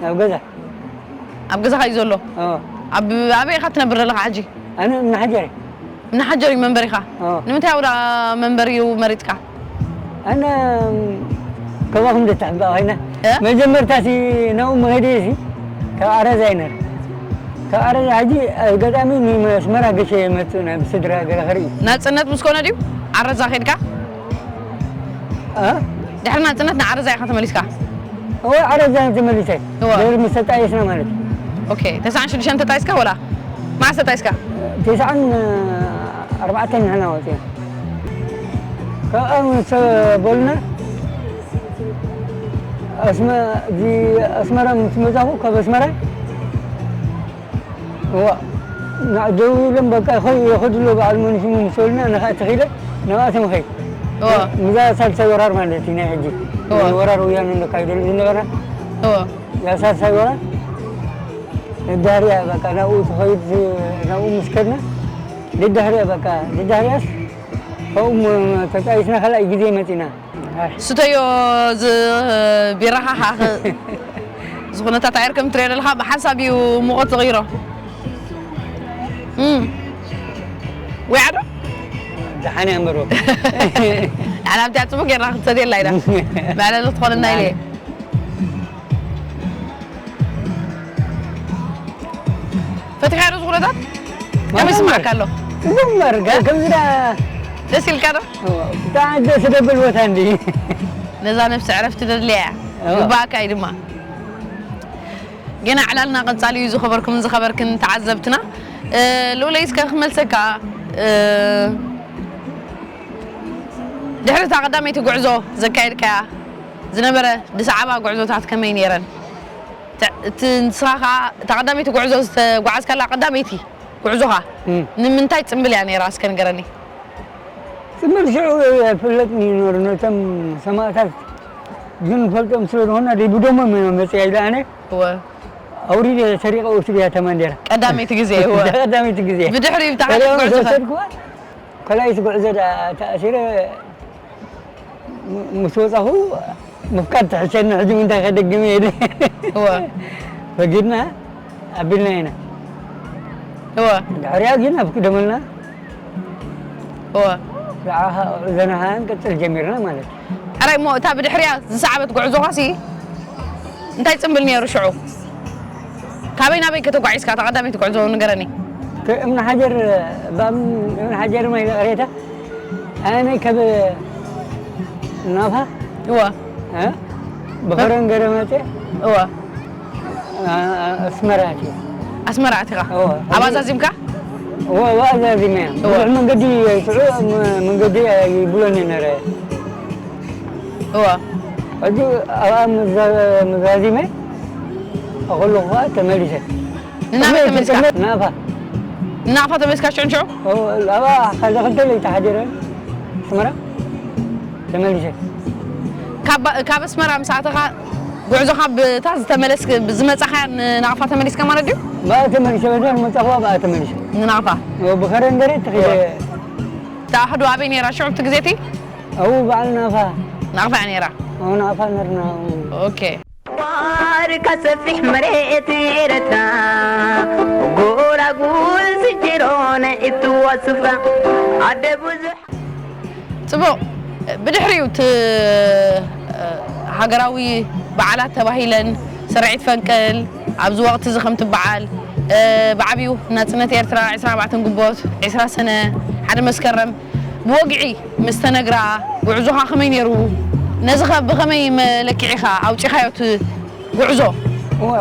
ኣብ ገዛ። ኣብ ገዛኻ እዩ ዘሎ? እወ። ኣብ ኣበይ ኢኻ ትነብር ዘለኻ ሕጂ? ኣነ እናሓጀረ። እናሓጀር እዩ መንበሪኻ? እወ። ንምንታይ ኣብዳ መንበሪ እዩ መሪፅካ? ኣነ ከባኹም ደተሕባ ኮይና እ? መጀመርታ ሲ ናብኡ መኸዲ ሲ ካብ ኣረዛ ይነር ካብ ኣረዛ ሕጂ ኣጋጣሚ ንመስመራ ገሸ የመፅእ ናብ ስድራ ገለ ክርኢ ናፅነት ምስ ኮነ ድዩ ዓረዛ ከድካ? እ? ድሕሪ ናፅነት ንዓረዛ ኢኻ ተመሊስካ? እወ ኣረዛ ተመሊሰ እወ። ደር ምስ ተጣየስና ማለት እዩ። ኦኬ። ተስዓን ሽዱሽተን ተጣይስካ ወላ? መዓስ ተጣይስካ? ተስዓን ኣርባዕተን ንሕና ወፂና ካብኣ ምስ በሉና ኣስመ- እዚ ኣስመራ ምስ መፃኹ ካብ ኣስመራ እዋ ደው ኢሎም በቃ ይኸዱ ኣለዉ በዓል መን ሽሙ ምስ በሉና ንኻ ተኺለ ናብኣ ተመኸይ እወ። ምዛ ሳልሳይ ወራር ማለት እዩ ናይ ሕጂ እወ። ወራር ወያነ እንዳካይደሉ ዝነበረ እወ። ያ ሳልሳይ ወራር ደዳህርያ በቃ ናብኡ ትኸይድ ናብኡ ምስ ከድና ደዳህርያ በቃ ደዳህርያስ ከምኡ ተጣይስና ካልኣይ ግዜ መፂና ስተዮ ዝ- ቢራኻ ኻ- ዝኹነታት ኣየር ከም ትሪኦ ዘለኻ ብሓንሳብ እዩ ሙቐት ዝቕይሮ እም። ወይ ዓዶ ደሓን እያ እምበር ንዓና ኣብቲያ ፅቡቅ ጌርና ክንሰድየላ ኢና መዕለሊ ክትኾነና ኢለ እየ ፈቲኻ ዶ ዝኹነታት ከመይ ይስማዕካ ኣሎ እምበር ከምዚ ዳ ደስ ኢልካ ዶ ብጣዕሚ ደስ ደብል ቦታ እንዲ ነዛ ነብሲ ዕረፍቲ ደድልያ እያ ግባኣካ እዩ ድማ ገና ዕላልና ቀጻሊ እዩ ዝኸበርኩምን ዝኸበርክን ተዓዘብትና ልኡለይ እስከ ክመልሰካ ድሕሪ እታ ቀዳመይቲ ጉዕዞ ዘካየድካያ ዝነበረ ብዛዕባ ጉዕዞታት ከመይ ነይረን እቲ ንስኻ ከዓ እታ ቀዳመይቲ ጉዕዞ ዝተጓዓዝካላ ቀዳመይቲ ጉዕዞኻ ንምንታይ ፅምብል እያ ነይራ እስከ ንገረኒ ፅምብል ሽዑ ኣይፍለጥን እዩ ነሩ ነቶም ሰማእታት ዝንፈልጦም ስለ ዝኾና ብደሞም እዮም መፅያ ኢለ ኣነ እወ ኣውሪደ ሰሪቀ ወስድ እያ ተማንዴራ ቀዳመይቲ ግዜ እወ ቀዳመይቲ ግዜ ብድሕሪ ብታ ሰሪቀ ጉዕዞ ተሰድኩዋ ካልኣይቲ ጉዕዞ ዳ ተኣሲረ ምስ ወፃኹ ምፍቃድ ትሕሸኒ ሕጂ ምንታይ ከደግም እየ ኢለ እወ ፈጊድና ኣቢልና ኢና እወ ድሕሪኣ ግን ኣፍቂዶምልና እወ ዘናሃ ንቅፅል ጀሚርና ማለት እዩ ሕራይ እሞ እታ ብድሕሪያ ዝሰዓበት ጉዕዞኻሲ እንታይ ፅምብል ነይሩ ሽዑ ካበይ ናበይ ከተጓዒዝካ እታ ቀዳመይቲ ጉዕዞ ንገረኒ እምኒ ሓጀር ብእምኒ ሓጀር ማይ ዘቕሬታ ኣነ ከብ ናፋ እወ ብኸረን ገረ መፀ እወ ኣስመራ ኣትየ ኣስመራ ኣቲኻ እወ ኣብ ኣዛዚምካ እወ ኣዛዚመ እያ ብዙሕ መንገዲ ሽዑ መንገዲ ይብሎኒ ነረ እወ ሕጂ ኣብኣ መዛዚመ ኣኸለኹ ከዓ ተመሊሰ ንናበይ ተመሊስካ ናፋ ንናቕፋ ተመሊስካ ሽዑ ንሽዑ ኣብኣ ሓደ ክልተ ለይቲ ሓዲረ ኣስመራ ተመሊሰ ካብ ኣስመራ ምስ ኣተኻ ጉዕዞኻ ብታ ዝተመለስ ዝመፃኻ ንናቕፋ ተመሊስካ ማለት ድዩ ብኣ ተመሊሰ በዛ መፃኹዋ ብኣ ተመሊሰ ንናቕፋ ብኸረን ገሬ ተኺደ ተኣህዶ ኣበይ ነይራ ሽዑ እቲ ግዜቲ ኣብኡ በዓል ናፋ ናቕፋ እያ ነይራ ኣብኡ ናፋ ነርና ኦኬ ባርካ ሰፊሕ መሬት ኤረትራ ጎላጉል ዝንጀሮነ እትዋ ስፍራ ኣደ ብዙሕ ፅቡቕ ብድሕሪኡ እቲ ሃገራዊ በዓላት ተባሂለን ስርዒት ፈንቅል ኣብዚ ወቕቲ እዚ ከምቲ በዓል ብዓብዩ ናፅነት ኤርትራ ዕስራ ኣርባዕተ ግንቦት ዕስራ ሰነ ሓደ መስከረም ብወግዒ ምስ ተነግራ ጉዕዞኻ ከመይ ነይሩ ነዚ ኸ ብኸመይ መለክዒኻ ኣውፂኻዮ እቲ ጉዕዞ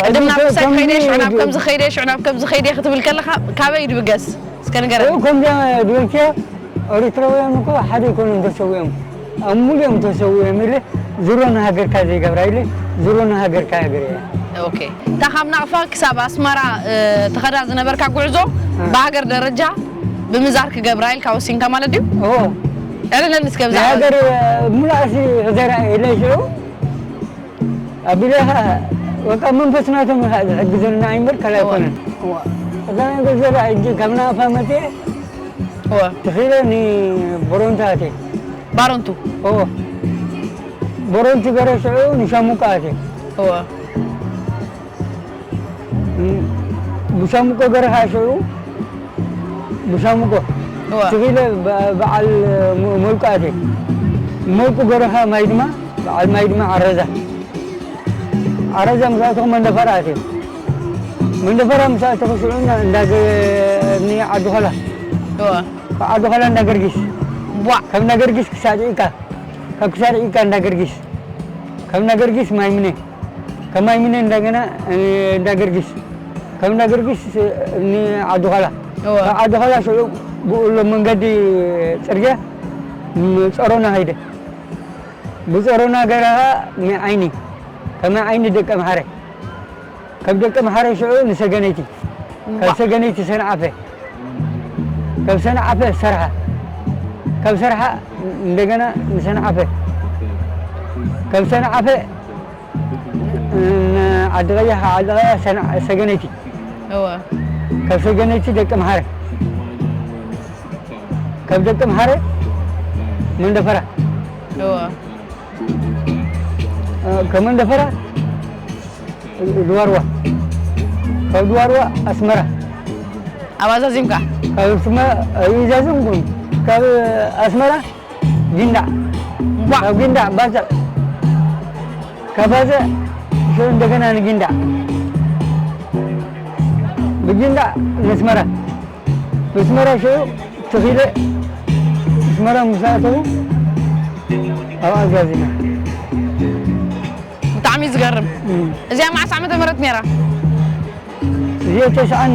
ቅድም ናብ ምሳይ ከይደ ሽዑ ናብ ከምዚ ከይደ ሽዑ ናብ ከምዚ ከይደ ክትብል ከለኻ ካበይ ድብገስ እስከ ንገረኒ ከምዚያ ድበልክዮ ኤርትራውያን እኮ ሓደ ይኮኑን ተሰዊኦም ኣብ ሙሉ እዮም ተሰዊኦም ኢለ ዝሮ ንሃገርካ ዘይገብራ ኢለ ዝሮ ንሃገርካ ሃገር እያ። ኦኬ። እታ ካብ ናቕፋ ክሳብ ኣስመራ፣ እ፣ ትኸዳ ዝነበርካ ጉዕዞ እ። ብሃገር ደረጃ ብምዛር ክገብራ ኢልካ ወሲንካ ማለት ድዩ? ኦ። ዕልለኒ እስከ ብዛዕባ ንሃገር፣ እ፣ ሙሉእ ኣሲ ክዘራ ኢለ ሽዑ ኣቢለ ኸዓ በቃ መንፈስ ናቶም ኢኻ ዝሕግዘና እምበር ካልእ እወ። ኣይኮነን። እወ። እዛ ነገር ዘራ ሕጂ ካብ ናቕፋ መፅየ እወ። ተኺለ ንቦሮንቱ ኣትየ። ባሮንቱ? እወ። ቦሮንቱ ገረ ሽዑ ንሻሙቃ ኣትየ። እወ። ም-፣ ብሻሙቆ ገረኻ ሽዑ ብሻሙቆ እወ። ትኺለ በ-፣ በዓል ሞ-፣ ሞልቁ ኣትየ። ሞልቁ ገረኻ ማይ ድማ፣ በዓል ማይ ድማ ዓረዛ። ዓረዛ ምስ ኣተኹ መንደፈራ ኣትየ። መንደፈራ ምስ ኣተኹ ሽዑ እንዳ፣ እንዳ ገ-፣ እኒ ዓዲ ኾላ። እወ። ካብ ዓዲ ኾላ እንዳ ገርጊስ። ቧዕ። ካብ እንዳ ገርጊስ ክሳድ ዒቃ። ካብ ክሳድ ዒቃ እንዳ ገርጊስ። ካብ እንዳ ገርጊስ ማይ ምነ። ከማይ ምነ እንደገና፣ እ፣ እንዳ ገርጊስ። ከም እንዳ ገርጊስ፣ እ፣ ንዓዲ ዃላ። እወ። ካብ ዓዲ ዃላ ሽዑ ብኡሎ መንገዲ ጽርግያ፣ ም-፣ ጸሮና ኸይደ። ብጸሮና ገራ ኸኣ ማይ ዓይኒ። ከማይ ዓይኒ ደቀ ምሓረ። ካብ ደቀ ምሓረ ሽዑ ንሰገነይቲ። ካብ እዋ። ሰገነይቲ ሰንዓፈ። ካብ ሰንዓፈ ሰርሓ። ካብ ሰርሓ እንደገና ንሰንዓፈ። ካብ ሰንዓፈ ንዓዲ ቀይሕ፣ ካብ ዓዲ ቀይሕ ሰና-፣ ሰገነይቲ። እወ። ካብ ሰገነይቲ ደቂ መሓረ። ካብ ደቂ መሓረ መንደፈራ። እወ። እ፣ ካብ መንደፈራ ድዋርዋ። ካብ ድዋርዋ ኣስመራ። ኣብ ኣዛዚምካ? ካብ ኣስመራ፣ ኣይዛዘምኩን። ካብ ኣስመራ ጊንዳዕ። ቧዕ። ካብ ጊንዳዕ ባጽዕ። ካብ ባጽዕ ሽዑ እንደገና ንጊንዳዕ። ብጊንዳዕ ነስመራ። ነስመራ ሽዑ ተኺለ ኣስመራ ምስ ኣተዉ ኣብኣ ዛዚምና። ብጣዕሚ እዩ ዝገርም። እም። እዚኣ መዓስ ዓመተ ምህረት ነይራ? እዚኣ ተስዓን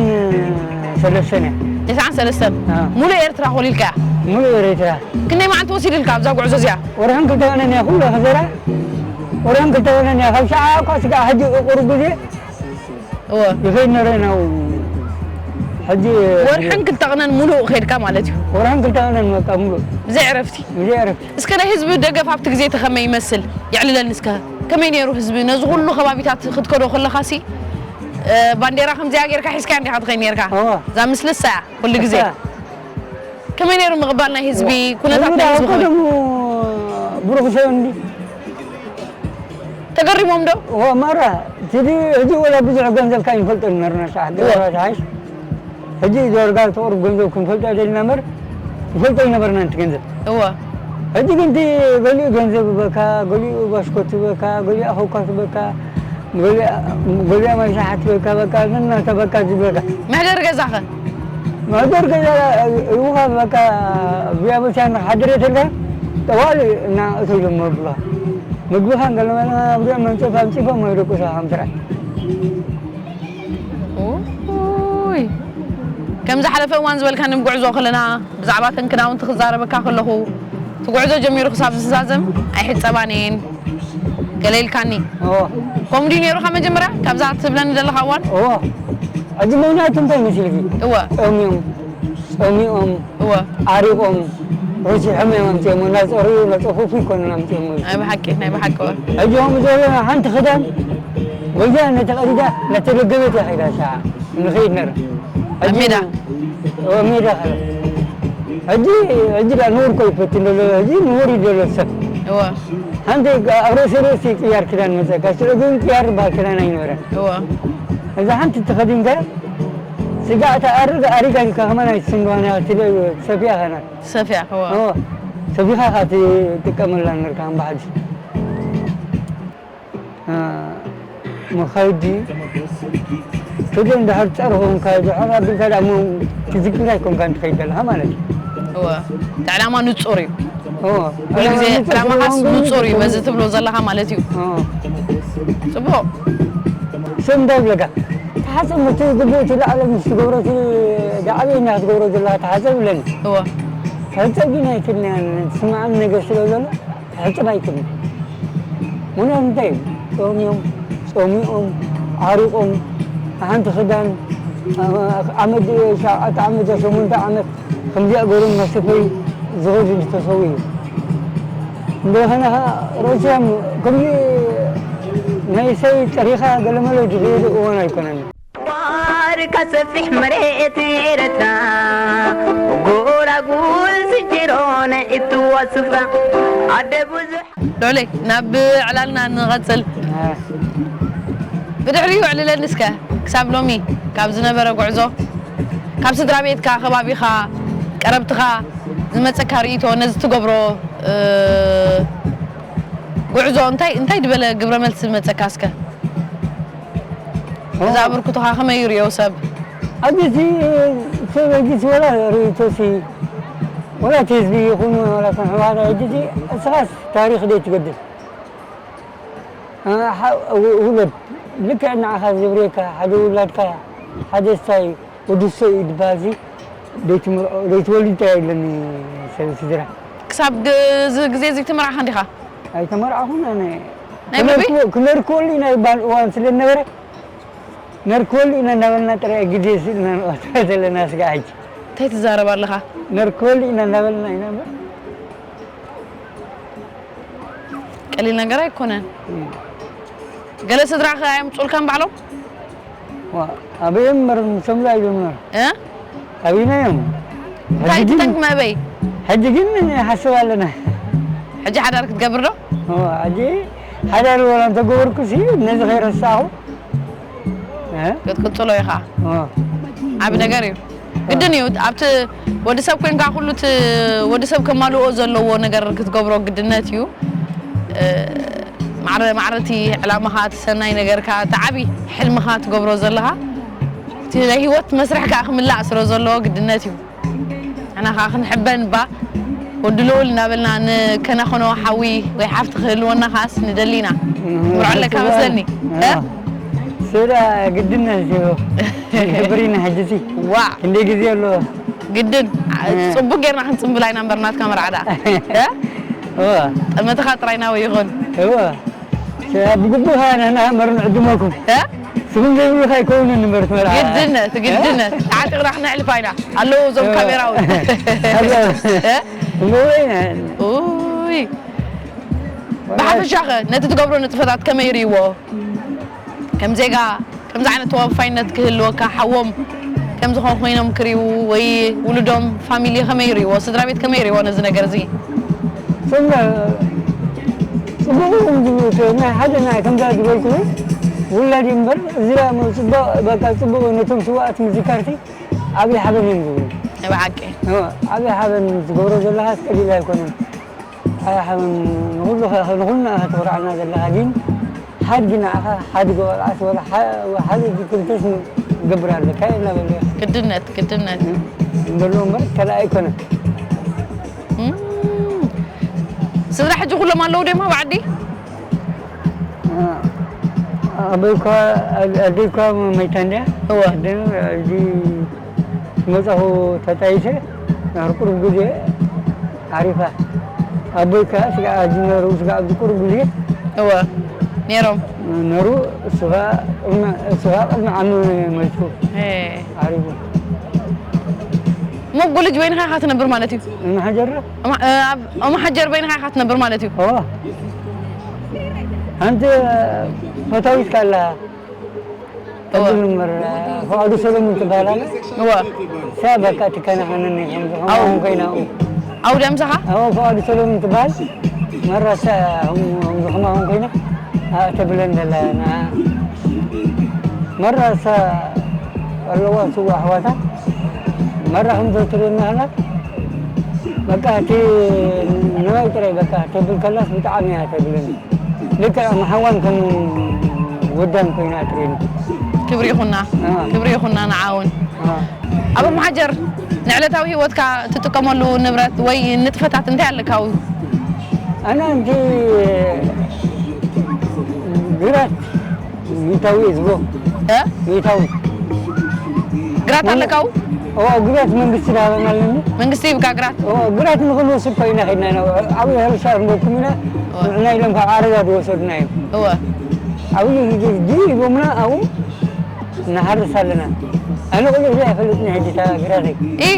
ሰለስተን እያ። ተስዓን ሰለስተን? አ። ሙሉእ ኤርትራ ኮሊልካያ? ሙሉእ ኤርትራ። ክንደይ መዓልቲ ወሲድልካ ኣብዛ ጉዕዞ እዚኣ? ወርሕን ክልተ ቀንን እያ ኩሉ ከዘራ። ወርሕን ክልተ ቀንን እያ። ካብ ሸዓ እኳ ስጋዕ ሕጂ ቁሩብ ግዜ እወ። ይኸይድ ነረ ነው። ሕጂ ወርሕን ክልተ ቀንን ሙሉእ ኸይድካ ማለት እዩ? ወርሕን ክልተ ቀንን በቃ ሙሉእ። ብዘይ ዕረፍቲ? ብዘይ ዕረፍቲ። እስከ ናይ ህዝቢ ደገፍ ኣብቲ ግዜ እቲ ከመይ ይመስል? የዕልለኒ እስከ። ከመይ ነይሩ ህዝቢ? ነዚ ኩሉ ከባቢታት ክትከዶ ከለኻሲ፣ እ፣ ባንዴራ ከምዚኣ ጌርካ ሒዝካ እንዲኻ ትኸይድ ኔርካ? እወ። እዛ ምስልሳ እያ ኩሉ ግዜ። እሳ። ከመይ ነይሩ ምቕባል ናይ ህዝቢ? ኩነታት ህዝቢ ናይ ህዝቢ ከመይ? ቀደሙ ብሩኽ ሰብ እንዲ። ተገሪሞም ዶ? እወ፣ ማራ፣ እቲ ሕጂ ወላ ብዙሕ ገንዘብ ካይንፈልጦ ነበርና፣ ሻሕ እወ። ገንዘብ ሓይሽ። ሕጂ ዳርጋ ተቕርብ ገንዘብ ክንፈልጦ ደልና እምበር፣ ንፈልጦ ኣይነበርናን እቲ ገንዘብ። እወ። ሕጂ ግን እቲ ገሊኡ ገንዘብ ይበካ፣ ገሊኡ ባሽኮት ይበካ፣ ገሊኡ ኣኸኳት ይበካ፣ ገሊኡ፣ ገሊኡ ማይ ሻሓት ይበካ፣ በቃ ነናተ በቃ ዝብለካ። መሕደሪ ገዛኸ? መሕደሪ ገዛ ይውሃብ፣ በቃ ብያበሻ ንሓድር የተልካ፣ ጠዋሊ እና እቶ እዮም መብሉኻ። ምግብኻን ገለመለኻ ኣብዚኦም መንጸፍ ኣንጺፎም ኣይደቁሳ ከም ስራሕ። ኡይ። ከም ዝሓለፈ እዋን ዝበልካኒ፣ ጉዕዞ ከለና ብዛዕባ እተን ክዳውንቲ ክዛረበካ ከለኹ፣ እቲ ጉዕዞ ጀሚሩ ክሳብ ዝዛዘም ኣይሕጸባን እየን ገለ ኢልካኒ። እዎ። ከምኡ ድዩ ነይሩኻ መጀመርያ? ካብዛ ትብለኒ ዘለኻ እዋን? እዎ። ሕጂ ምኽንያቱ እንታይ መሲልኪ? እወ። ጸሚዮም፣ ጸሚኦም፣ እወ። ዓሪቖም፣ ረሲሖም እዮም ኣምጺኦሞ። እናጸረዩ፣ እናጸፈፉ ኣይኮኑን ኣምጺኦሞ። ናይ ብሓቂ፣ ናይ ብሓቂ፣ እወ። ሕጂ ከምኡ ዝበለ ሓንቲ ክዳን ወያ ነተቐዲዳ፣ ነተደገበት እያ ከይዳ ሻዓ። ንኸይድ ነረ። ኣብ ሜዳ? ኣብ ሜዳ ከይዳ። ሕጂ፣ ሕጂ ደኣ ንቡር እኮ ይፈትን ዘሎ፣ ሕጂ ንቡር እዩ ዘሎ ሰብ። እወ። ሓንቲ ኣብ ርእሲ ርእሲ ቅያር ክዳን መጸካ፣ ሽዑ ግን ቅያር ዝበሃል ክዳን ኣይነበረን። እወ። እዛ ሓንቲ ተኸዲንካ፣ ስጋዕ እታ ኣርግ-፣ ኣሪጋ ኢልካ ከማን ኣይትስንድዋን እያ፣ ትለ-፣ ትሰፍያ ከና። ትሰፍያ፣ እወ። እወ። ሰፊኻ ኢኻ ትጥቀመላ ነርካ እምባ ሕጂ። እ፣ መኻይዲ ትግል እንድሕር ጸር ኾንካ፣ ድሕር ኣቢልካ ደኣ እሞ ትዝክር ኣይኮንካን ትኸይድ ዘለኻ ማለት እዩ። እወ፣ እቲ ዕላማ ንጹር እዩ። እወ፣ ኩሉ ግዜ ዕላማ ንጹር ዕላማኻስ ስለዝኾን ግን ንጹር እዩ፣ በዚ ትብሎ ዘለኻ ማለት እዩ። እወ። ጽቡቕ። ሰብ እንታይ ይብለካ? ተሓሰብ፣ እቲ ግቡእ፣ እቲ ላዕሊ ምስ ትገብሮ፣ እቲ ዝዓበየ ኢና ክትገብሮ ዘለኻ ተሓሰብ ይብለኒ። እወ። ሕጸብ ግን ኣይክድንያን፣ ትስምዓኒ ነገር ስለ ዘሎ፣ ሕጸብ ኣይክድን። ምኽንያቱ እንታይ እዩ? ጾምዮም፣ ጾሚኦም፣ ዓሪቖም፣ ሓንቲ ክዳን፣ ዓ-፣ ዓመት፣ ሸውዓተ ዓመት፣ ሸሞንተ ዓመት፣ ከምዚኣ ገይሮም ናብ ሰፈይ ዝኸዱ ዝተሰዉ እዮም። እንደገና ኸዓ ርእሶም ከምዚ ናይ ሰይ ጠሪኻ ገለመለ ዝኸይዱ እዋን ኣይኮነን። ባርካ ሰፊሕ መሬት ኤረትራ፣ ጎላጉል ዝንጀሮ ናይ እትዋ ስፍራ፣ ኣደ ብዙሕ ሎሌ፣ ናብ ዕላልና ንቐጽል። ብድሕሪኡ ኣዕልለኒ እስከ፣ ክሳብ ሎሚ ካብ ዝነበረ ጉዕዞ፣ ካብ ስድራ ቤትካ፣ ከባቢኻ፣ ቀረብትኻ ዝመጸካ ርእይቶ፣ ነዚ ትገብሮ፣ እ፣ ጉዕዞ እንታይ፣ እንታይ ዝበለ ግብረ መልሲ ዝመጸካ እስከ? ኦ። እዚ ኣበርክቶኻ ከመይ ይርእዮ ሰብ? ኣብዚ እቲ ሰብ ሕጂስ ወላ ርእይቶሲ፣ ወላ እቲ ህዝቢ ይኹን ወላ ከም ሕዋራ ሕጂሲ እስኻስ ታሪኽ ደይ ትገድፍ። እ፣ ሓ-፣ ው-፣ ውለድ ልክዕ ንዓኻ ዝብሬካ ሓደ ውላድካ ሓደ ስታይ ወዲ ሰው እዩ ዝበሃል እዚ ደይትምርዖ፣ ደይትወልድ እንታይ የብለኒ ሰብ ስድራ። ክሳብ ግ-፣ እዚ ግዜ እዚ ትምርዓኻ እንዲኻ? ኣይተመርዓኹን ኣነ። ናይ መግቢ? ክነርክወ-፣ ክነርክወሉ ኢና ይበሃል እዋን ስለ ዝነበረ፣ ነርክወሉ ኢና እናበልና ጥራይ ግዜ ስእልና ንቐትሎ ዘለና ስጋዕ ሕጂ። እንታይ ትዛረብ ኣለኻ? ነርክወሉ ኢና እናበልና ኢና እምበር። ቀሊል ነገር ኣይኮነን። እም። ገለ ስድራኸ ኣየምጹልካን ባዕሎም? ዋ፣ ኣበዮም እምበር፣ ምሶም ዶ ኣይብሎም ነይሮም? እ? ኣበይና እዮም? እንታይ ሕጂ ግን፣ ትተንክ መእበይ? ሕጂ ግን ንሓስብ ኣለና። ሕጂ ሓዳር ክትገብር ዶ? ኦ፣ ሕጂ ሓዳር ወላ እንተገበርኩሲ ነዚ ከይረሳኹ። እ? ክትቅጽሎ ኢኻ። ኦ። ዓቢ ነገር እዩ። ግድን እዩ። ኣብቲ ወዲ ሰብ ኮንካ ኩሉ እቲ ወዲ ሰብ ከማልኦ ዘለዎ ነገር ክትገብሮ ግድነት እዩ። እ፣ ማዕረ፣ ማዕረ እቲ ዕላማኻ፣ እቲ ሰናይ ነገርካ፣ እቲ ዓቢ ሕልምኻ ትገብሮ ዘለኻ፣ እቲ ናይ ህይወት መስርሕ ከኣ ክምላእ ስለ ዘለዎ ግድነት እዩ። ንሕና ከኣ ክንሕበን እባ፣ ወዲ ልኡል እናበልና ንከናኸኖ ሓዊ ወይ ሓፍቲ ክህልወና ከኣስ ንደሊ ኢና። እም፣ ምርዖ ኣለካ ሕስዋ-፣ መስለኒ። እ? እ? ስለ ግድነት እዩ። ክብር ኢና ሕጂሲ። ዋዕ። ክንደይ ግዜ ኣሎ? ግድን። እ። ጽቡቅ ጌርና ክንጽምብላ ኢና እምበር ናትካ መርዓ ደኣ። እ? እወ። ጠመትኻ ጥራይ ናበይ ይኹን? እወ። ብግቡእ ኸኣ ንሕና እምበር ንዕድመኩም። እ? ስኹም ዘይብሉኻ ኣይከውንን እምበር እቲ መርዓ። ግድነት፣ እ? ግድነት። ተዓጢቕና ክነሕልፋ ኢና። ኣለዉ እዞም እ። ካሜራውን። ኣለዉ። እ? ኣለዉ ኢና። ኡይ። ብሓፈሻኸ ነቲ ትገብሮ ንጥፈታት ከመይ ይርእይዎ? ከም ዜጋ ከምዚ ዓይነት ተወፋይነት ክህልወካ፣ ሓዎም ከም ዝኾን ኮይኖም ክርእዩ ወይ ውሉዶም፣ ፋሚሊ ከመይ ይርእይዎ? ስድራ ቤት ከመይ ይርእይዎ ነዚ ነገር እዚ? እሶም ጽቡቕ እዮም ዝብሉ፣ እቲ ናይ ሓደ ናይ ከምዛ ዝበልኩ ውላድ እዩ እምበር፣ እዚ ደኣ ጽቡቕ፣ በቃ ጽቡቕ ነቶም ስውኣት ምዝካርሲ ዓብዪ ሓበን እዮም ዝብሉ። ናይ ብሓቂ። እዎ፣ ዓብዪ ሓበን ዝገብሮ ዘለኻስ ቀሊል ኣይኮነን። ዓብዪ ሓበን ንኹሉ ኸ-፣ ንኹልና ኢኻ ተኹርዓና ዘለኻ፣ ግን ሓድጊ ንዓኻ ሓድጊ ቆልዓስ ወላ ሓ-፣ ሓደ ክልተስ ገብር ኣለካ እናበለ ግድነት፣ ግድነት። እንደሎ እምበር ካልእ ኣይኮነን። እም። ስድራ ሕጂ ኩሎም ኣለዉ ዶ እዮም ኣብ ዓዲ? ኣቦይኳ፣ ኣደ-፣ ኣደይኳ መይታ እንድያ። እወ። ቅድም ሕጂ መጻኹ ተጣይሰ፣ ድሕሪ ቁሩብ ግዜ ዓሪፋ። ኣቦይካ ስጋዕ ሕጂ ነሩ፣ ስጋዕ ኣብዚ ቁሩብ ግዜ እወ። ነይሮም። ነሩ፣ እሱ ኸኣ ቅድሚ፣ እሱ ኸኣ ቅድሚ ዓሚ መይቱ። እ። ዓሪፉ። እሞ ጉልጅ በይንኻ ኢኻ ትነብር ማለት እዩ? እመሓጀር ዶ? እማ-፣ እ፣ ኣብ እመሓጀር በይንኻ ኢኻ ትነብር ማለት እዩ? እወ። ሓንቲ ፈታዊትካ ኣላ። እወ። ተብል እምበር፣ ፍቓዱ ሰለሙን ትበሃል ኣላ። እወ። እሳ በቃ ትከናኸነኒ፣ ከምዚ ከምኡ ኣው-፣ እውን ኮይና፣ ኣው። ኣው ድያ ምሳኻ? ኣዎ፣ ፍቓዱ ሰለሙን ትበሃል። መራ እሳ፣ ከም-፣ ከምዚ ከምኡ እውን ኮይና፣ ኣ፣ ተብለን ዘላ፣ ንዓ። መራ እሳ ኣለዋ፣ ስዋ ኣሕዋታ። መራ ከም ዘትብለና ኣላ። በቃ፣ እቲ ንዋይ ጥራይ፣ በቃ፣ ተብል ከላስ ብጣዕሚ እያ ተብለኒ። ልክዕ ከም ሓዋን ከም ወዳን ኮይና ትርእየኒ። ክብሪ ይኹና፣ ኣዎ። ክብሪ ይኹና ንዓ እውን። ኣዎ። ኣብ ኣምሓጀር ንዕለታዊ ህይወትካ እትጥቀመሉ ንብረት ወይ ንጥፈታት እንታይ ኣለካ ኣብኡ? ኣነ ኣንቲ ግራት ሚእታዊ እየ ዝቦ። እ? ሚእታዊ። ግራት ኣለካ ኣብኡ? እዎ፣ ግራት መንግስቲ ዝሃበና ኣለኒ። መንግስቲ ይብካ ግራት? እዎ፣ ግራት ንኽንወስድ እኮ ኢና ኸድና ኢና። ዓብዪ ሕርሻ ንበኩም ኢና። እዎ። ንዕና ኢሎም ካብ ዓረዳ ዝወሰዱና እዮም። እዎ። ዓብዪ ግዜ ሂቦምና ኣብኡ ንሓርስ ኣለና። ኣነ ቆሊሕ ኢለ ኣይፈልጥን ሕጂ እታ ግራተይ። ኢ።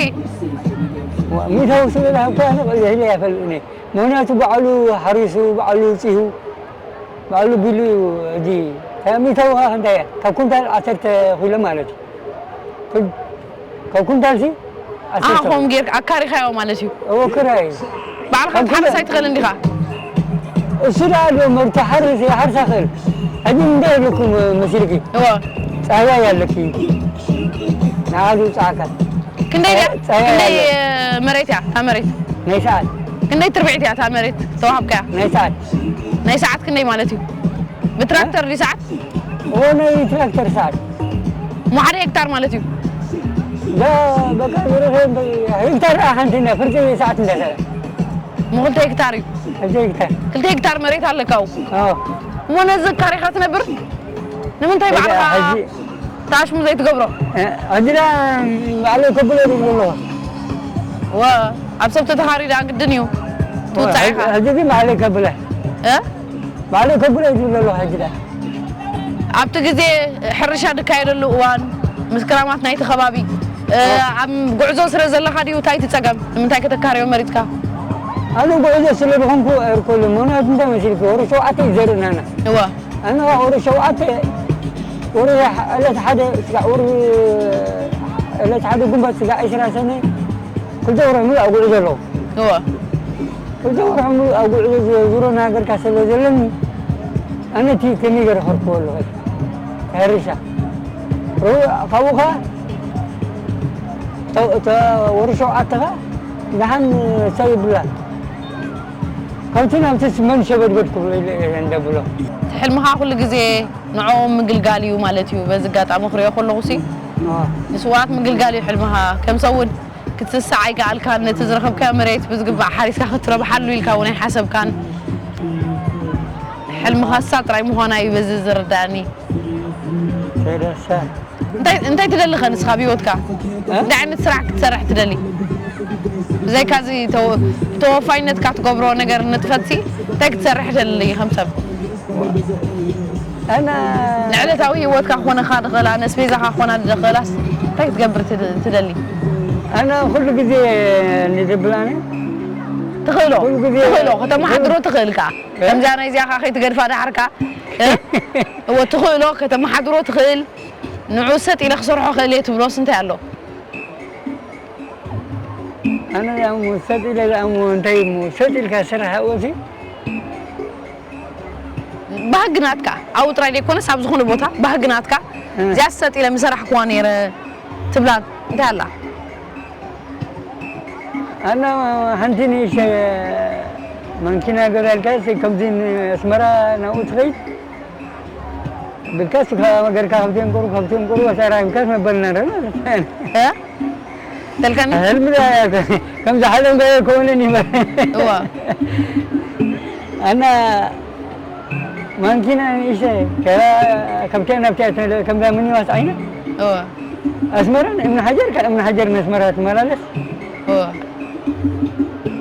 ሚእታዊ ስለ ዝሃብካ ኣነ ቆሊሕ ኢለ ኣይፈልጥን እየ። ምኽንያቱ ባዕሉ ሓሪሱ፣ ባዕሉ ውፂኡ፣ ባዕሉ ቢሉ እዩ። ሕጂ እታ ሚእታዊ ከዓ ክንታይ እያ? ካብ ኩንታል ዓሰርተ ኪሎ ማለት እዩ። ካብ ኩንታልሲ ዓሰርተ ኣኾም ጌርካ ኣካሪኻዮ ማለት እዩ። እዎ ክራይ እዩ። ባዕልኻ ካብ ክትሓርስ ኩንታል ኣይትኽእልን ዲኻ? እሱ ደኣ ኣሎ መርቶ ሓርስ ይሓርሳ ክእል። ሕጂ እንታይ ኣለኩም መሲልኪ? እዎ። ጻህያይ ኣለኪ። ንዓ ዝውጽኣካ። ክንደይ ድያ? ጸ- ጸ- ክንደይ መሬት እያ እታ መሬት? ናይ ሰዓት። ክንደይ ትርብዒት እያ እታ መሬት ተዋሃብካያ? ናይ ሰዓት። ናይ ሰዓት ክንደይ ማለት እዩ? ብትራክተር ድዩ ሰዓት? እዎ ናይ ትራክተር ሰዓት። እሞ ሓደ ሄክታር ማለት እዩ? ዳ በቃ ዝረኸ ሄክታር ደኣ ሓንቲ እንዳ ፍርቂ ሰዓት እንዳሰለ። እሞ ክልተ ሄክታር እዩ? ክልተ ሄክታር። ክልተ ሄክታር መሬት ኣለካ ኣብኡ? ኣዎ። እሞ ነዚ ኣካሪኻ ትነብር? ንምንታይ በቃ ባዕልኻ ሕጂ ተኣሽሙ ዘይትገብሮ? እ፣ ሕጂ ደኣ ባዕለይ ከብሎ ይብሉ ኣለኹ። ወ ኣብ ሰብ ተተኻሪ ደኣ ግድን እዩ ትውጻእ ኢኻ። ሕጂ ግን ባዕለይ ከብለ። እ? ባዕለይ ከብሎ ይብሉ ኣለኹ ሕጂ ደኣ። ኣብቲ ግዜ ሕርሻ ዝካየደሉ እዋን ምስ ክራማት ናይቲ ከባቢ እ፣ ኣብ ጉዕዞ ስለ ዘለኻ ድዩ እንታይ እቲ ጸገም? ንምንታይ ከተካርዮ መሪጽካ? ኣነ ጉዕዞ ስለ ዝኾንኩ ኣይርከበሉን። ምኽንያቱ እንታይ መሲልኪ ወሩ ሸውዓተ እዩ ዘርእናና። እወ። ኣነ ወሩ ሸውዓተ ወሩ ዕለት ሓደ ስጋዕ ወሩ ዕለት ሓደ ጉንበት ስጋዕ ዕስራ ሰነ ክልተ ወርሒ ሙሉእ ኣብ ጉዕዞ ኣለኹ። እወ። ክልተ ወርሒ ሙሉእ ኣብ ጉዕዞ ዝዞሮ ሃገርካ ስለ ዘለኒ ኣነ እቲ ከመይ ገይረ ከርክቦ ኣለኹ ሕርሻ ሩ- ካብኡ ኸዓ ተ- ተ- ወሩ ሸውዓተ ኸዓ ደሓን ሰብ ይብላ ካብቲ ናብቲ መን ሸበድበድ ክብሎ ኢለ እየ እንደብሎ። እቲ ሕልምኻ ኩሉ ግዜ ንዕኦም ምግልጋል እዩ ማለት እዩ። በዚ ኣጋጣሚ ክሪኦ ከለኹ ሲ ንስውኣት ምግልጋል እዩ ሕልምኻ። ከም ሰብ እውን ክትስስዕ ኣይከኣልካን። ነቲ ዝረኸብካዮ መሬት ብዝግባእ ሓሪስካ ክትረብሓሉ ኢልካ እውን ኣይሓሰብካን። ሕልምኻ እሳ ጥራይ ምዃና እዩ በዚ ዝርዳእኒ። ሰለስተ እንታይ እንታይ ትደሊ ኸ ንስኻ ኣብ ህይወትካ? እንታይ ዓይነት ስራሕ ክትሰርሕ ትደሊ? ብዘይካ እዚ ተወ- ብተወፋይነትካ ትገብሮ ነገር ንጥፈትሲ እንታይ ክትሰርሕ ትደሊ ከም ሰብ? ኣነ ንዕለታዊ ህይወትካ ክኾነኻ ዝኽእላ፣ ነስቤዛኻ ክኾና ዝኽእላስ እንታይ ክትገብር ትድ- ትደሊ? ኣነ ኩሉ ግዜ ንድብል ኣነ ትኽእሎ ኩሉ ግዜ ትኽእሎ ከተመሓድሮ ትኽእል ከኣ ከምዚኣ ናይ እዚኣ ከኣ ከይትገድፋ ዳሕርካ እ? እወ ትኽእሎ ከተመሓድሮ ትኽእል ንዑ ሰጥ ኢለ ክሰርሖ ክእል እየ ትብሎስ እንታይ ኣሎ? ኣነ ደኣ እሞ ሰጥ ኢለ ደኣ እሞ እንታይ እሞ ሰጥ ኢልካ ስራሕ ኣብኡ ሲ ባህጊ ናትካ ኣብኡ ጥራይ ዘይኮነስ ኣብ ዝኾነ ቦታ ባህጊ ናትካ እዚኣ ሰጥ ኢለ ምሰራሕክዋ ነይረ ትብላ እንታይ ኣላ? ኣነ ሓንቲ ንእሽተ ማንኪና ገዛልካ ሲ ከምዚ ንኣስመራ ናብኡ ትኸይድ ብልካስ ካብ ገርካ ካብቲ እንቁሩ ካብቲ እንቁሩ ወሳራ ብልካስ መበልና ረ ማለት እ? ተልካኒ? ህልም ከምዚ ሓለም ገ ከውንን ይበል እዋ ኣና ማንኪና ንእሽተ ከብተ ናብቲ ከምዛ ምኒባስ ዓይነት እዋ ኣስመራን እምኒ ሓጀር ካብ እምኒ ሓጀር ነስመራ ትመላለስ እዋ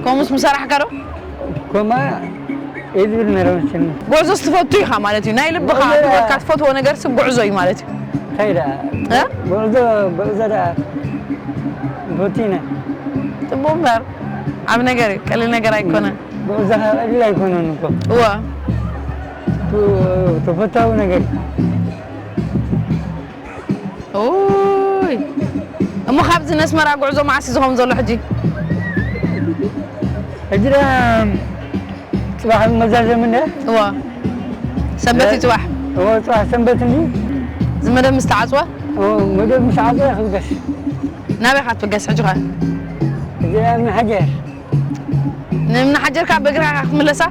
ከምኡስ ምሰራሕካ ዶ? ኮማ እየ ዝብል ነረ መሰለኒ። ጉዕዞስ ትፈቱ ኢኻ ማለት እዩ። ናይ ልብኻ ጉዕዞ- ንብረትካ ትፈትዎ ነገር ስብ ጉዕዞ እዩ ማለት እዩ። እንታይ ደኣ? እ? ጉዕዞ ጉዕዞ ደኣ ንፈቱ ኢና። ጽቡቕ እምበር ዓብ ነገር እዩ። ቀሊል ነገር ኣይኮነን። ጉዕዞ ኸዓ ቀሊል ኣይኮነን እኮ። እወ። ቱ- ተፈታዊ ነገር እዩ። ኡይ እሞ ካብዚ ነስመራ ጉዕዞ መዓስ እዩ ዝኸውን ዘሎ ሕጂ? ሕጂ ደኣ ጽባሕ መዛዘሚ እንደ እዋ ሰንበት እዩ ጽባሕ እዎ ጽባሕ ሰንበት እንዲ ዝመደብ ምስ ተዓጽወ እዎ መደብ ምስ ዓጸወ ክብገስ ናበይ ኢኻ ትብገስ ሕጂ ኸ እዚኣ እምኒ ሓጀር ንምናሓጀርካ በእግርኻ ክትምለሳ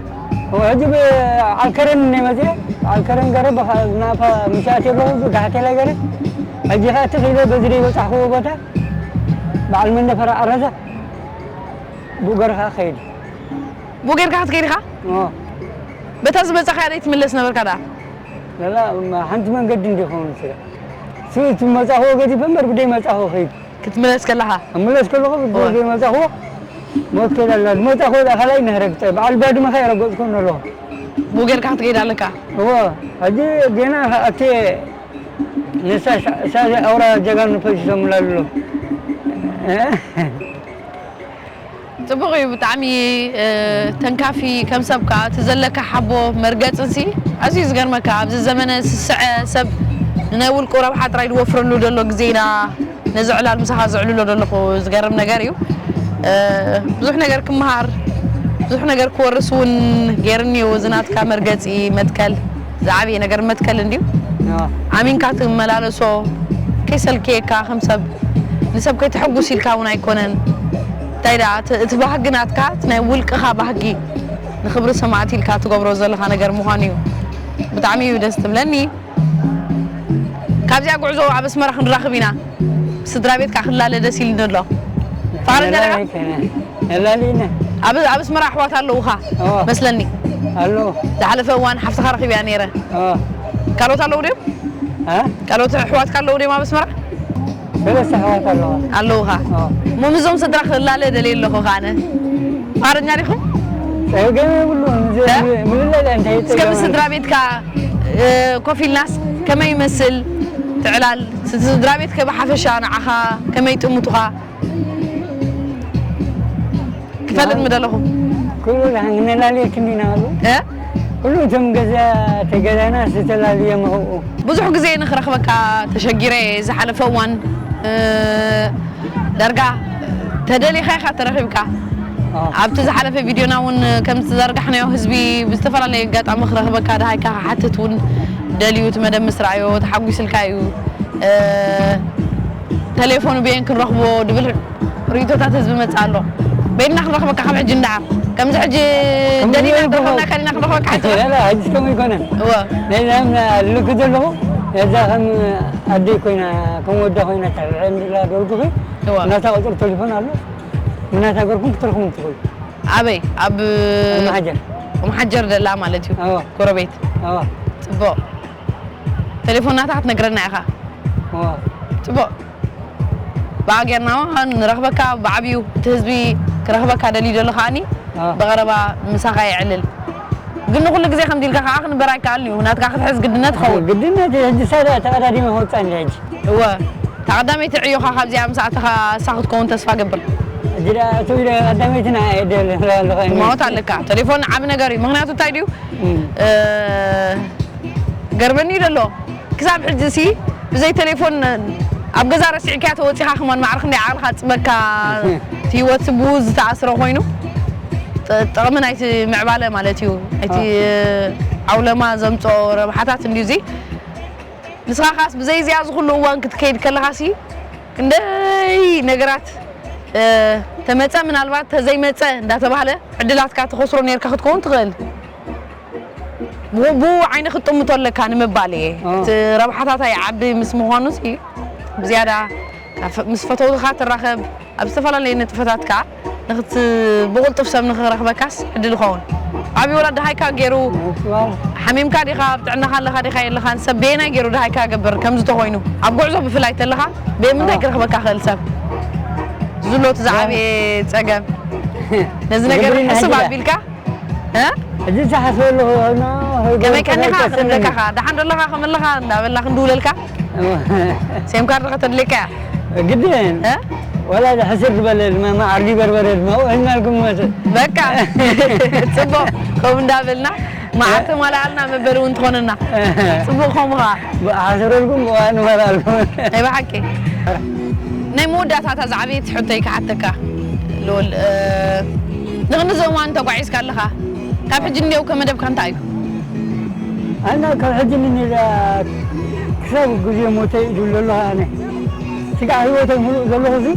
ሕጂ ዓልከረን እነ መፅአ ዓልከረን ገረ ናፋ ምሻት የለኹ ብጋሕቴላ ገረ ሕጂ ከዓ ትኽኢለ በዚ ዘይበፃሕክዎ ቦታ በዓል መንደፈራ ኣረዛ ብኡ ገረ ከዓ ከይድ ብኡ ጌርካ ክትከይድ ኢኻ በታ ዝበፃኻያ ዘይትምለስ ነበርካ ደኣ ሓንቲ መንገዲ እንዲኸውን ስለ እቲ መጻኹ ገዲፈ እምበር ብደይ መጻኹ ኸይድ ክትምለስ ከለኻ እምለስ ከለኹ ብደይ መጻኹ ሞት ከይዳላ መጻኹ ዳ ካልኣይ ነህረግጠ በዓል ባድመ ኸ ረገጽኩ ነሎ ብኡ ጌርካ ክትከይድ ኣለካ እዎ ሕጂ ጌና ኣቴ ንሳ ኣውራ ጀጋኑ ፈሲሶምላ ኣሎ ጽቡቕ እዩ ብጣዕሚ ተንካፊ ከም ሰብ ከዓ እቲ ዘለካ ሓቦ መርገጽንሲ ኣዝዩ ዝገርመካ ኣብዚ ዘመነ ስስዐ ሰብ ንናይ ውልቁ ረብሓ ጥራይ ዝወፍረሉ ዘሎ ግዜ ኢና ነዚ ዕላል ምሳኻ ዝዕልሎ ዘለኹ ዝገርም ነገር እዩ ብዙሕ ነገር ክመሃር ብዙሕ ነገር ክወርስ እውን ገይርኒ እዩ እዚ ናትካ መርገፂ መትከል ዝዓበየ ነገር መትከል እንድዩ ኣሚንካ ትመላለሶ ከይሰልክየካ ከም ሰብ ንሰብ ከይተሐጉስ ኢልካ እውን ኣይኮነን እንታይ ደኣ እቲ ባህጊ ናትካ እቲ ናይ ውልቅኻ ባህጊ ንክብሪ ሰማእቲ ኢልካ ትገብሮ ዘለኻ ነገር ምዃኑ እዩ ብጣዕሚ እዩ ደስ ትብለኒ ካብዚኣ ጉዕዞ ኣብ ኣስመራ ክንራኽብ ኢና ስድራ ቤትካ ክላለ ደስ ኢልኒ ኣሎ ፍቓደኛ ዲኻ የላሊነ ኣብ ኣስመራ ኣሕዋት ኣለውኻ መስለኒ ኣሎ ዝሓለፈ እዋን ሓፍትኻ ረኺብያ ነይረ ካልኦት ኣለዉ ድዮም ካልኦት ኣሕዋትካ ኣለዉ ድዮም ኣብ ኣስመራ ሰለስተ ኣሕዋት ኣለዋ ኣለውኻ እሞ ምስዞም ስድራ ክላለ ደልየ ኣለኹ ከኣነ ፍቓደኛ ዲኹም ጸገም የብሉ ምልለል እንታይ እስከ ምስ ስድራ ቤትካ ኮፍ ኢልናስ ከመይ ይመስል ትዕላል ስድራ ቤት ከ ብሓፈሻ ንዓኻ ከመይ ጥምቱኻ ክፈልጥ ምደለኹ ኩሉ ንመላለየት እንዲና ኩሉ እቶም ገዛ ተገዛና ዝተላለየ ምኽኡ ብዙሕ ግዜ ንኽረኽበካ ተሸጊረ ዝሓለፈ እዋን ዳርጋ ተደሊኻ ኢኻ ተረኺብካ ኣብቲ ዝሓለፈ ቪድዮና እውን ከም ዝተዘርጋሕናዮ ህዝቢ ብዝተፈላለየ ኣጋጣሚ ክረኽበካ ደሃይካ ክሓትት እውን ደልዩ እቲ መደብ ምስ ረኣዮ ተሓጒስልካ እዩ ተሌፎኑ ብየን ክንረኽቦ ድብል ርእቶታት ህዝቢ መፅእ ኣሎ በይንና ክንረኽበካ ካብ ሕጂ እንዳዓር ከምዚ ሕጂ ደሊና ደረኽብናካ ዲና ክንረኽበካ ሕጂ ሕጂ ከምኡ ይኮነን እወ ነዛም ልክ ዘለኹ ነዛ ከም ኣደይ ኮይና ከም ወዳ ኮይና ተብዕን ዝላ ደርጉኺ እወ ናታ ቁፅሪ ቴሌፎን ኣሎ እናተገርኩም ክትረኽሙ ትኽእሉ ኣበይ ኣብ መሓጀር መሓጀር ደላ ማለት እዩ ጎረቤት ፅቡቅ ቴሌፎን ናታ ክትነግረና ኢኻ ፅቡቅ ብኣ ጌርና ንረኽበካ ብዓብዩ እቲ ህዝቢ ክረኽበካ ደልዩ ዘሎ ከዓኒ ብቐረባ ምሳኻ የዕልል ግን ንኩሉ ግዜ ከምዚ ኢልካ ከዓ ክንበር ኣይከኣልን እዩ ናትካ ክትሕዝ ግድነት ኸውን ግድነት ሕጂ ሳዳ ተቐዳዲመ ክወፅእ እንዲ ሕጂ እወ ተቐዳመይቲ ዕዮኻ ካብዚኣ ምስ ኣተኻ እሳ ክትከውን ተስፋ ገብር ሕጂ ደኣ እትው ኢለ ቀዳመይቲ ንዓ እየ ደል ኣለኹ ሞት ኣለካ ቴሌፎን ዓብ ነገር እዩ ምክንያቱ እንታይ ድዩ ገርመኒ እዩ ዘሎ ክሳብ ሕጂ ሲ ብዘይ ቴሌፎን ኣብ ገዛ ረሲዕካያ ተወፂኻ ከማን ማዕረ ክንደይ ዓቕልኻ ፅበካ እቲ ህይወት ስቡ ዝተኣስረ ኮይኑ ጥቕሚ ናይቲ ምዕባለ ማለት እዩ እቲ ዓውለማ ዘምፅኦ ረብሓታት እንድዩ እዚ ንስኻ ካስ ብዘይ እዚኣ ዝኩሉ እዋን ክትከይድ ከለኻሲ ክንደይ ነገራት ተመፀ ምናልባት ተዘይመፀ እንዳተባህለ ዕድላትካ ተኸስሮ ነርካ ክትከውን ትኽእል ብኡ ዓይኒ ክትጥምቶ ኣለካ ንምባል እየ እቲ ረብሓታት ኣይዓቢ ምስ ምዃኑ ብዝያዳ ምስ ፈተውትኻ ትራኸብ ኣብ ዝተፈላለየ ንጥፈታት ከዓ ንክት ብቕልጡፍ ሰብ ንክረኽበካስ ዕድል ይኸውን ዓብዪ ወላ ደሃይካ ገይሩ ሓሚምካ ዲኻ ኣብ ጥዕናኻ ኣለኻ ዲኻ የለኻን ሰብ በየናይ ገይሩ ደሃይካ ገብር ከምዚ ተኾይኑ ኣብ ጉዕዞ ብፍላይ ተለኻ ብምንታይ ክረኽበካ ክእል ሰብ ዝሎ እቲ ዝዓበየ ፀገም ነዚ ነገር ሕስብ ኣቢልካ ሕጂ ዝሓስበ ኣለኹ ከመይ ቀኒኻ ክንብለካ ደሓን ደለኻ ከመለኻ እንዳበልና ክንድውለልካ ሴም ካርድ ከተድልየካ እያ ግድን ወላ ሕስር ዝበለ ድማ መዓር በርበረ ድማ ውዕልና ልኩም መፅእ በቃ ፅቡቅ ከምኡ እንዳበልና መዓር ተማልኣልና መበሊ እውን ትኾነና ፅቡቅ ከምኡ ከዓ ብኣሕስረልኩም ብዋ ንመላልኩም ናይ ብሓቂ ናይ መወዳእታታ ዝዓበየት ሕቶይ ክሓተካ ልወል ንክንዚ እዋን ተጓዒዝካ ኣለኻ ካብ ሕጂ እንዲያው ከመደብካ እንታይ እዩ ኣነ ካብ ሕጂ ንኒላ ክሳብ ግዜ ሞተ ይብል ዘለኹ ኣነ ስጋዕ ህይወተይ ሙሉእ ዘለኹ እዚ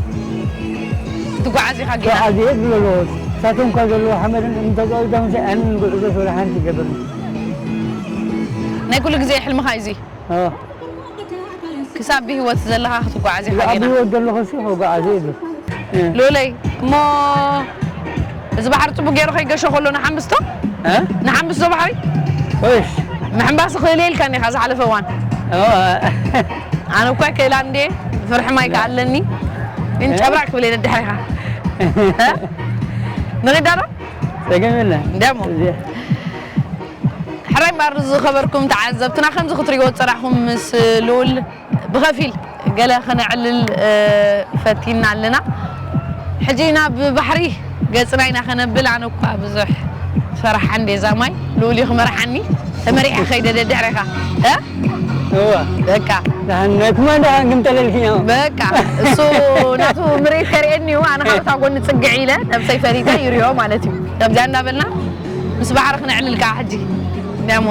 ትጓዓዝ ኢኻ ጌና ተዓዝየ ይብል ዘለኹ ሳቶም ካብ ዘለዉ ሓመድን እንተፀዊቶም ኣነ ንጉዕዞ ስለ ሓንቲ ይገብርኒ ናይ ኩሉ ግዜ ሕልምኻ እዩ እዚ ክሳብ ብህይወት ዘለኻ ክትጓዓዝ ኢኻ ጌና ብህይወት ዘለኹ ሲ ክጓዓዝ ይብል ሎለይ እሞ እዚ ባሕሪ ፅቡቅ ገይሩ ከይገሾ ከሎ ንሓምስቶ ንሓምስቶ ባሕሪ ወይስ ምሕምባስ ክእል የልካን ኢኻ ዝሓለፈ እዋን ኣነ እኳ ይክእላ እንዴ፣ ፍርሒ ማይ ከኣለኒ። ግን ጨብራቅ ክብል እየ ደድሕሪኻ። እ? ንኺድ ዶ? ጸገም የለን። ደሞ። እዚኣ። ሕራይ እምበኣር ዝኸበርኩም ተዓዘብትና፣ ከምዚ ክትሪእዎ ዝጸናሕኩም ምስ ልኡል ብኸፊል ገለ ከነዕልል፣ እ፣ ፈቲና ኣለና። ሕጂ ናብ ባሕሪ ገጽና ኢና ከነብል። ኣነ እኳ ብዙሕ ፈርሓ እንዴ እዛ ማይ። ልኡል እዩ ክመርሓኒ። ተመሪሐ ከይደ ደድሕሪኻ። እ? እዋ። በቃ። ደሓን ነትማ ደሓን ግን ተለልኪ። በቃ። እሱ ናቱ ምርኢት ከርእየኒ እዩ። ኣነ ካብ እታ ጎኒ ጽግዕ ኢለ ነብሰይ ፈሊጠ ይሪኦ ማለት እዩ። ከምዚኣ እንዳበልና ምስ ባሕሪ ክነዕልል ከዓ ሕጂ። እንዲያሞ።